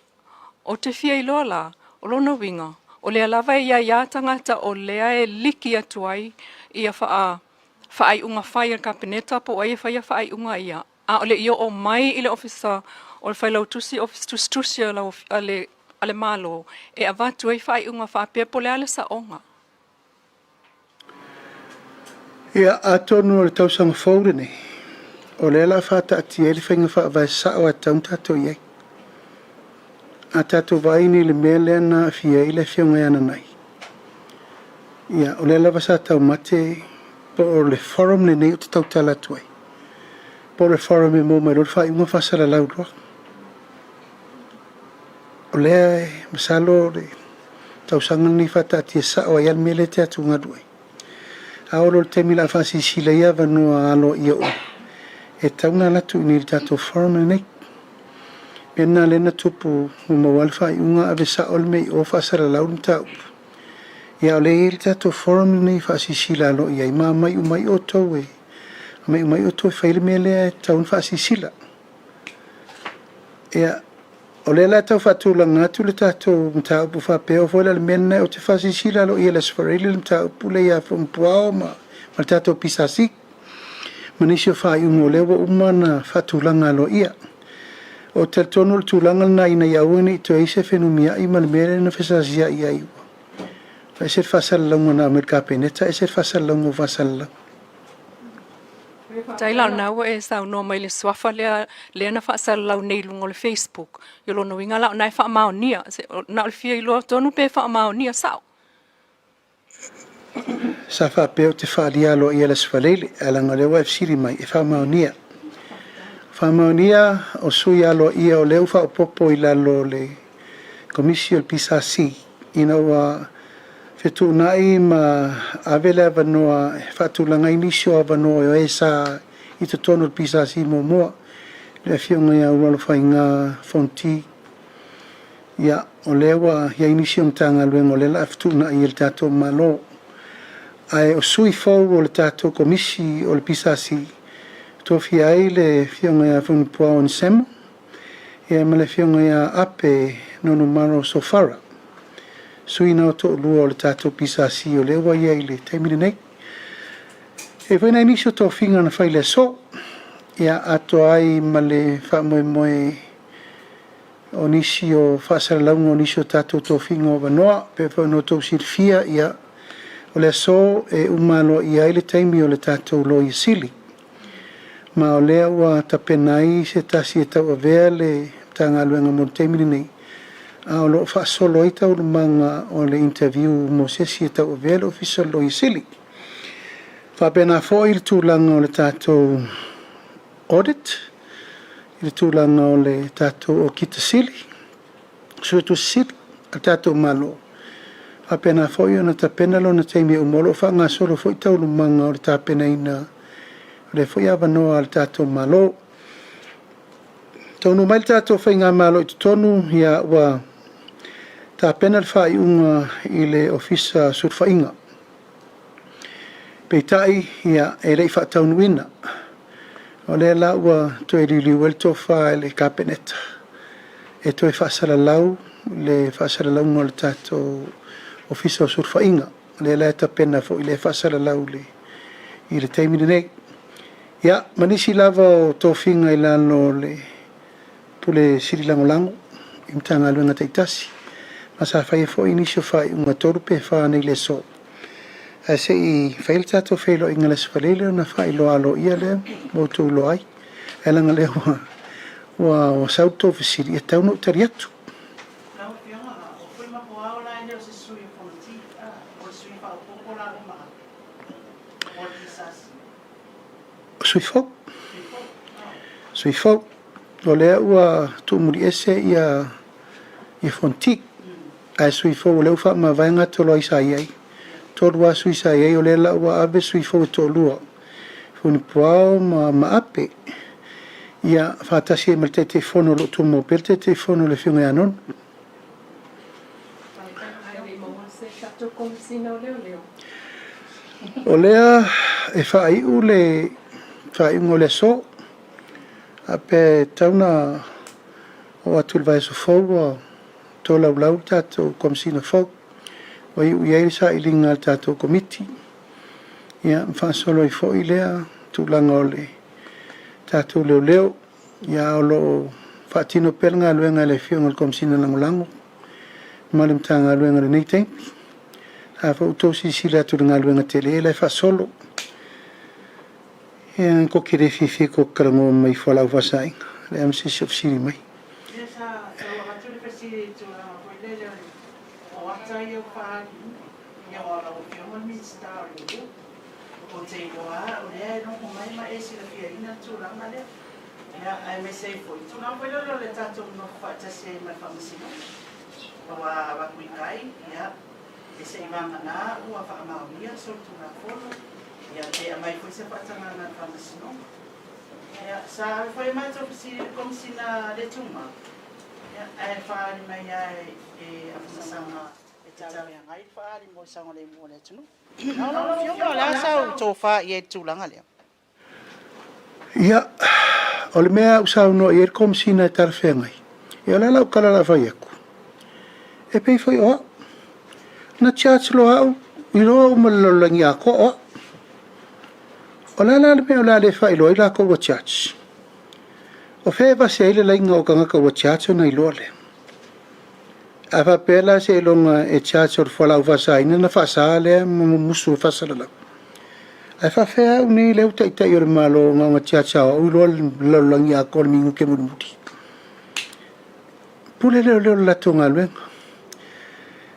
o te fia iloa la, o lona uiga, o lea lava e iai a tagata o lea e liki atu ai ia faaiuga fai a le Kapeneta po o ai e faia faaiuga ia, a o le i oo mai i le Ofisa o le Failautusi, Ofisa Tusitusi a le Malo, e avatu ai faaiuga faapea po o le a le saoga. Ia, atonu o le tausaga fou lenei, o lea o le a faataatia ai le faiga faavae sao e tatau ona tatou i ai. A tatou vaai nei i le mea lea na aafia ai le Afioga ia Nanai, ia, o lea lava sa taumate po o le forum lenei ou te tautala atu ai, po o le forum e maua mai loa le faaiuga faasalalau loa. O lea e masalo o le tausaga lenei faataatia sao ai lava le mea lea e te atugalu ai. A oo loa i le taimi o le a faasilasila ai avanoa aloaia uma, e tatau ona alu atu i inei i le tatou forum lenei. O le mea lena lea na tupu ua maua lava le faaiuga ave sao le mea i o faasalalau le mataupu. Ia a o lea e i ai le tatou forum lenei e faasilasila aloaia ai ma aumai uma ai outou e aumai uma ai outou e fai le mea lea e tatau ona faasilasila. Ia, o lea la e tau faatulaga atu le tatou mataupu faapea, oo foi la i le mea lena ou te faasilasila aloaia i le Aso Faraile le mataupu lea ia Fonopuao ma le tatou PSC ma nisi o faaiuga o lea ua uma ona faatulaga aloaia. Ou te talitonu o le tulaga lena ina ia aua ne i toe i ai se fenumiai ma le mea lea na fesasiai ai ua ese le faasalalauga na aumai i le Kapeneta ese le faasalalauga ua faasalalau. Faafetai la o lena ua e saunoa mai i le suafa lea lea na faasalalau nei i luga o le Facebook. I lona uiga la o lena e faamaonia. Na o le fia iloa tonu pe faamaonia sao. Sa faapea ou te faaalia aloaia i le Aso Faraile, ae leaga o lea ua e fesili mai, e faamaonia. Faamaonia o sui aloaia o lea ua faaopoopo i lalo o le Komisi o le PSC ina ua fetuunai ma ave le avanoa e faatulaga ai nisi o avanoa o e sa i totonu o le PSC muamua, le Afioga ia Ulualofaiga Fonti. Ia, o lea ua i ai nisi o Matagaluega o lea o le a fetuunai e le tatou Malo. Ae o sui fou o le tatou Komisi o le PSC, tofia ai le Afioga ia Fuimapuao Onesemo, ia ma le Afioga ia Ape Nonumaro Sofara, sui na o toalua o le tatou PSC o lea ua i ai i le taimi lenei. E i ai foi nai nisi o tofiga na fai i le aso, ia atoa ai ma le faamoemoe o nisi o faasalalauga o nisi o tatou tofiga o avanoa. E pei foi ona outou silafia, ia, o le aso e uma aloaia ai le taimi o le tatou Loia Sili. Ma o lea ua tapena ai se tasi e tauavea le Matagaluega mo le taimi lenei, a o lo o faasolo ai taualumaga o le interview mo se isi e tauavea le Ofisa o le Loia Sili. Faapena foi le tulaga o le tatou audit, i le tulaga o le tatou Okita Sili, Suetusi Sili a le tatou Malo. Faapena foi ona tapena lona taimi e uma, o lo o faagasolo foi taualumaga o le tapenaina o lea foi avanoa a le tatou Malo. Taunuu mai le tatou faigamalo i totonu, ia ua tapena le faaiuga i le Ofisa Sulufaiga. Peitai, ia, e le i faataunuuina. O lea la ua toe liuliu ai le tofa i le Kapeneta e toe faasalalau le faasalalauga o le tatou Ofisa o Sulufaiga. O lea la e tapena foi lea faasalalau i le taimi lenei. Ia, ma nisi lava o tofiga i lalo o le Pule Sili Lagolago i Matagaluega taitasi, ma sa faia foi nisi o faaiuga 3 pe 4 nei i le aso. Ae se i fai le tatou feiloaiga i le Aso Faraile ona faailoa aloaia lea ua outou iloa ai. Ae leaga o lea ua sau le tou fesili, e tatau ona ou tali atu. Lau Afioga, o Fuimapuao la e le o se sui o Fonoti, o le sui faaopoopo la ua ma'a. sui fou. Sui fou. O lea ua tuumuliese ia ia Fonti. Ae sui fou o lea ua faamavae gatolo ai sa i ai. Tolu lava sui sa i ai o lea la ua ave sui fou e toalua, Funipuao ma Maape, ia faatasi ai ma le Taitaifono o lo o tumau pea le Taitaifono le Afioga ia Nonu. O lea e faaiu le faaiuga o le aso, a pe tatau ona oo atu i le vaiaso fou ua tolaulau le tatou Komesina fou. Ua iu i ai le sailiga a le tatou Komiti, ia ma faasolo ai foi lea tulaga o le tatou leoleo. Ia o lo o faatino pea le galuega e le Afioga i le Komesina Lagolago ma le Matagaluega i lenei taimi. A foi ua outou silasila atu i le galuega tele la e faasolo. Ia, ko te le fiafia ko te talanoa mai i fualaau faasaina, leai ma se isi o fesili mai. Ia sa tau avatu le fesili i le tulaga foi lele o le o ata ia ua faaali ia o lau Afioga le Minisita o Leoleo. Ou te iloa lava o lea e nofo mai ma e silafiaina le tulaga lea. Ia aemaise ai foi tulaga foi lele o le tatou nonofo faatasi ai ma le Faamasinoga. Aua a avatu i tai, ia e se i vagana ua faamaonia solitulafono, ia pe aumai foi se faatagaga a le Faamasinoga. Ia, sa ave foi a matou fesili i le Komesina le Tumau, ia, ae faaali mai lava e Afamasaga e talafeagai le faaali mo le saogalemu o le atunuu. Lau Afioga, o le a sau tofa i ai i le tulaga lea? Ia, o le mea ua saunoa i ai le Komesina e talafeagai, ia o le a lau tala o le a fai atu? E pei foi o au. Na charge loa au, iloa uma i le lalolagi atoa o au. O le a la le mea o le a le faailoa ai latou ua charge? O fea e vase ai le laina o tagata ua charge ona iloa lea? A faapea la seiloga e charge o le fualaau faasaina ona faasa lea ma mumusu e faasalalau. Ae faafefea au nei lea ua taitai o le Malo na ona charge lava o au iloa le lalolagi atoa i le minute mulimuli. Pule leoleo i le latou galuega.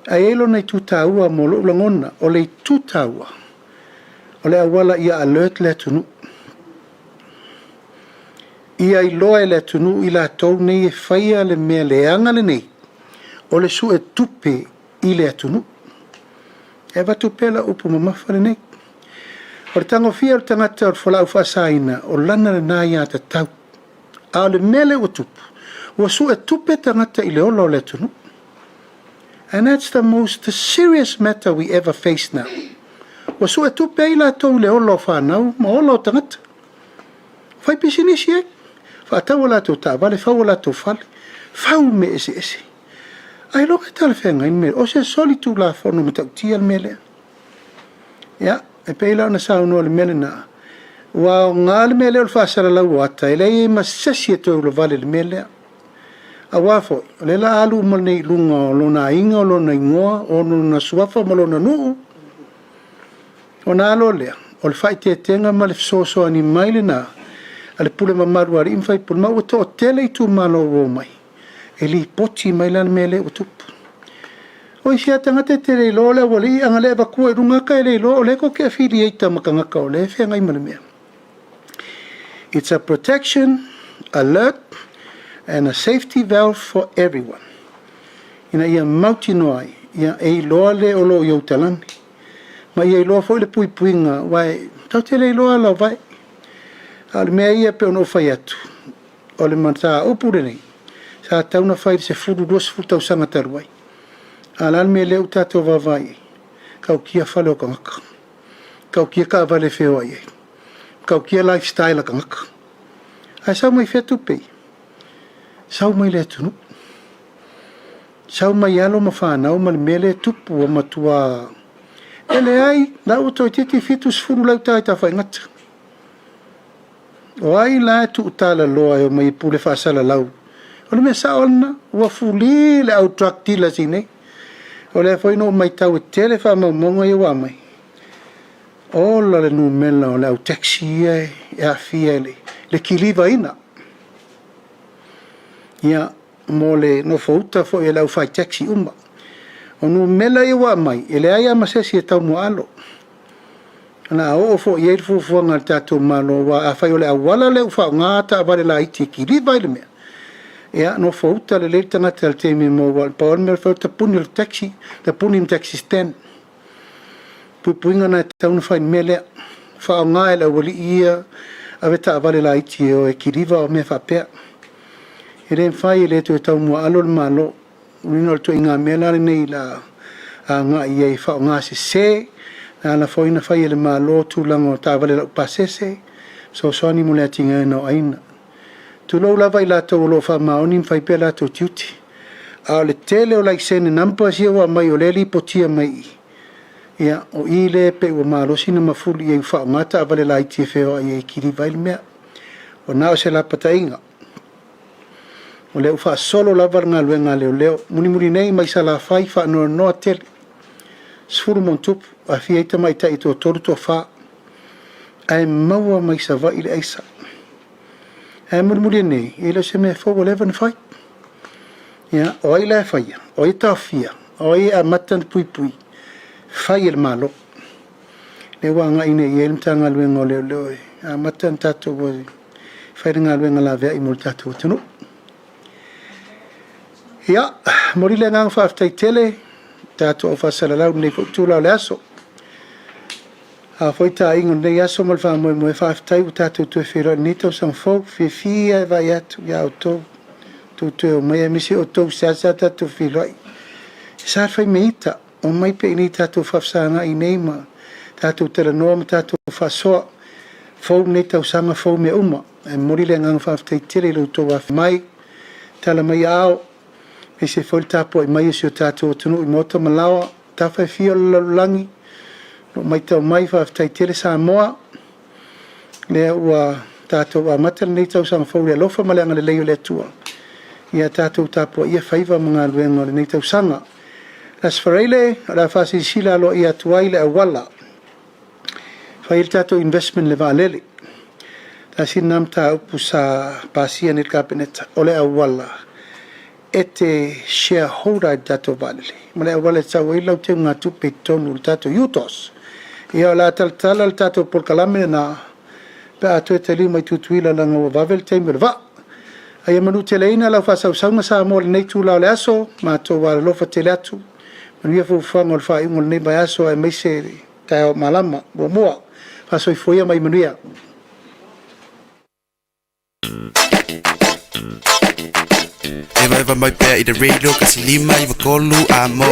Ae i ai lona itu taua mo lou lagona, o le itu taua, o le auala ia alert le atunuu. Ia iloa e le atunuu i latou nei e faia le mea leaga lenei, o le suetupe i le atunuu. E avatu pea lau upu mamafa lenei. O le tagofia o le tagata o le fualaau faasaina, o lana lena aiatatau. A o le mea lea ua tupu, ua suetupe tagata i le ola o le atunuu. And that's the most serious matter we ever face now. Ua suetupe ai latou i le ola o fanau ma ola o tagata. Fai pisinisi ai, faatau a latou taavale, fau a latou fale, fau mea eseese. Ailoga e talafeagai le mea, o se solitulafono matautia le mea lea. Ia, e pei la ona saunoa i le mea lena, ua aoga le mea lea o le faasalalau o ata, e leai ai ma se isi e toe ulavale i le mea lea. Aua foi, o lea o le a alu uma nei i luga o lona aiga, o lona igoa, o lona suafa ma lona nuu, ona alo lea, o le faaeteetega ma le fesoasoani mai lena a le pule mamalu a alii ma faipule, ma ua toatele itumalo ua omai e lipoti mai la le mea lea ua tupu. O isi lava tagata e te le iloa o le aualii, ana le avatua i luga ata e le iloa o lea tou te affiliate ma tagata o lea e feagai ma le mea. It's a protection, alert and a safety valve for everyone. Ina ia mautinoa ai, ia e iloa le o lo o i ou talane. Ma ia iloa foi le puipuiga, aua e tatou te le iloa ala o vae. A o le mea ia e pei ona ou fai atu, o le mataupu lenei, sa tatau ona fai i le 10, 20 tausaga talu ai. A o le a le mea lea ua tatou vaavaai i ai? Tautia fale o tagata. Tautia taavale e feoai ai. Tautia lifestyle a tagata. Ae sau mai fea tupe ia? Sau mai le atunuu. Sau mai alo ma fanau ma le mea lea e tupu ua matua e leai, la ua toeitiiti 70 lauta i Tafaigata. O ai la e tuutalaloa e omai e pule faasalalau? O le mea sao lena, ua fuli le au drug dealers i inei. O lea foi na ou matau e tele faamaumauga ia ua aumai. Ola le numera o le au taxi ia e aafia i le kilivaina. Ia, mo le nofouta foi e le aufai taxi uma. O numera ia ua aumai, e leai lava ma se isi e tau muaalo. O le a oo foi i ai le fuafuaga a le tatou Malo, aua afai o le auala lea ua faaaoga taavale laiti e kiliva ai le mea, ia, nofouta lelei le tagata i le taimi e maua ai. Pau lava le mea e fai o le tapuni o le taxi, tapuni ma taxi stand. Puipuiga na e tatau ona fai i le mea lea. Faaaoga e le aualii ia avetaavale laiti e o e kiliva o mea faapea. E le mafai, e le toe taumuaalo le Malo. Uiga o le ituaiga mea la lenei la agai i ai e faaaoga sese, na ala foi ona fai e le Malo tulaga o taavale laupasese, fesoasoani mo le atiaeina o aiga. Tulou lava i latou o lo o faamaoni ma fai pea latou tiute. A o le tele o laisene numbers ia ua aumai o lea e lipotia mai i i, ia, o i lea e pei ua malosi ona mafuli i ai ua faaaoga taavale laiti e feoai ai e kiliva ai le mea. Ua na o se lapataiga. O lea ua faasolo lava le galuega a leoleo. Mulimuli nei mai Salafai faanoanoa tele. 10+, aafia ai tamaitai e toatolu toafa. Ae maua mai Savaii le aisa. Ae mulimuli nei, e le o se mea fou ua leva ona fai. Ia, o ai la e faia? O ai e taofia? O ai e amata ona puipui? Fai e le Malo. Lea ua agai nei i ai le Matagaluega o Leoleo e amata ona tatou fai le galuega laveai mo le tatou atunuu. Ia, momoli le agaga faafetai tele tatou au faasalalau i lenei foi itula o le aso. A foi taaiga o lenei aso ma le faamoemoe, faafetai ua tatou toe feiloai i lenei tausaga fou. Fiafia e vaai atu ia outou, outou toe omai aemaise outou seasea tatou feiloai. E sa le fai me ita, omai pea i inei tatou faafesagai nei ma tatou talanoa ma tatou faasoa. Fou lenei tausaga, fou mea uma. Ae momoli le agaga faafetai tele i lo outou afifio mai, tala mai aao, aemaise foi le tapuai mai o si o tatou atunuu i maota ma laoa, tafa e fia o le lalolagi, o lo o matau mai, faafetai tele Samoa. Lea ua tatou amata lenei tausaga fou i le alofa ma le agalelei o le Atua. Ia tatou tapuaia faiva ma galuega o lenei tausaga. Le Aso Faraile, o le a faasilasila aloaia atu ai le auala fai ai le tatou investment i le vaalele. Tasi lena mataupu sa pasia nei le Kapeneta, o le auala e te shareholder ai le tatou vaalele, ma le auala e sau ai lau teugatupe i totonu o le tatou UTOS. Ia o le a talatala le tatou polokalame lena pe a toe taliu mai Tutuila leaga ua vave le taimi o le vaa. A ia manuteleina lau faasausauga Samoa i lenei itula o le aso, matou alolofa tele atu. Manuia fuafuaga o le faaiuga o lenei vaiaso aemaise le taeao malama muamua. Faasoifua ia ma ia manuia. Evaeva mai pea i le radio kasi 5 9 3 amo.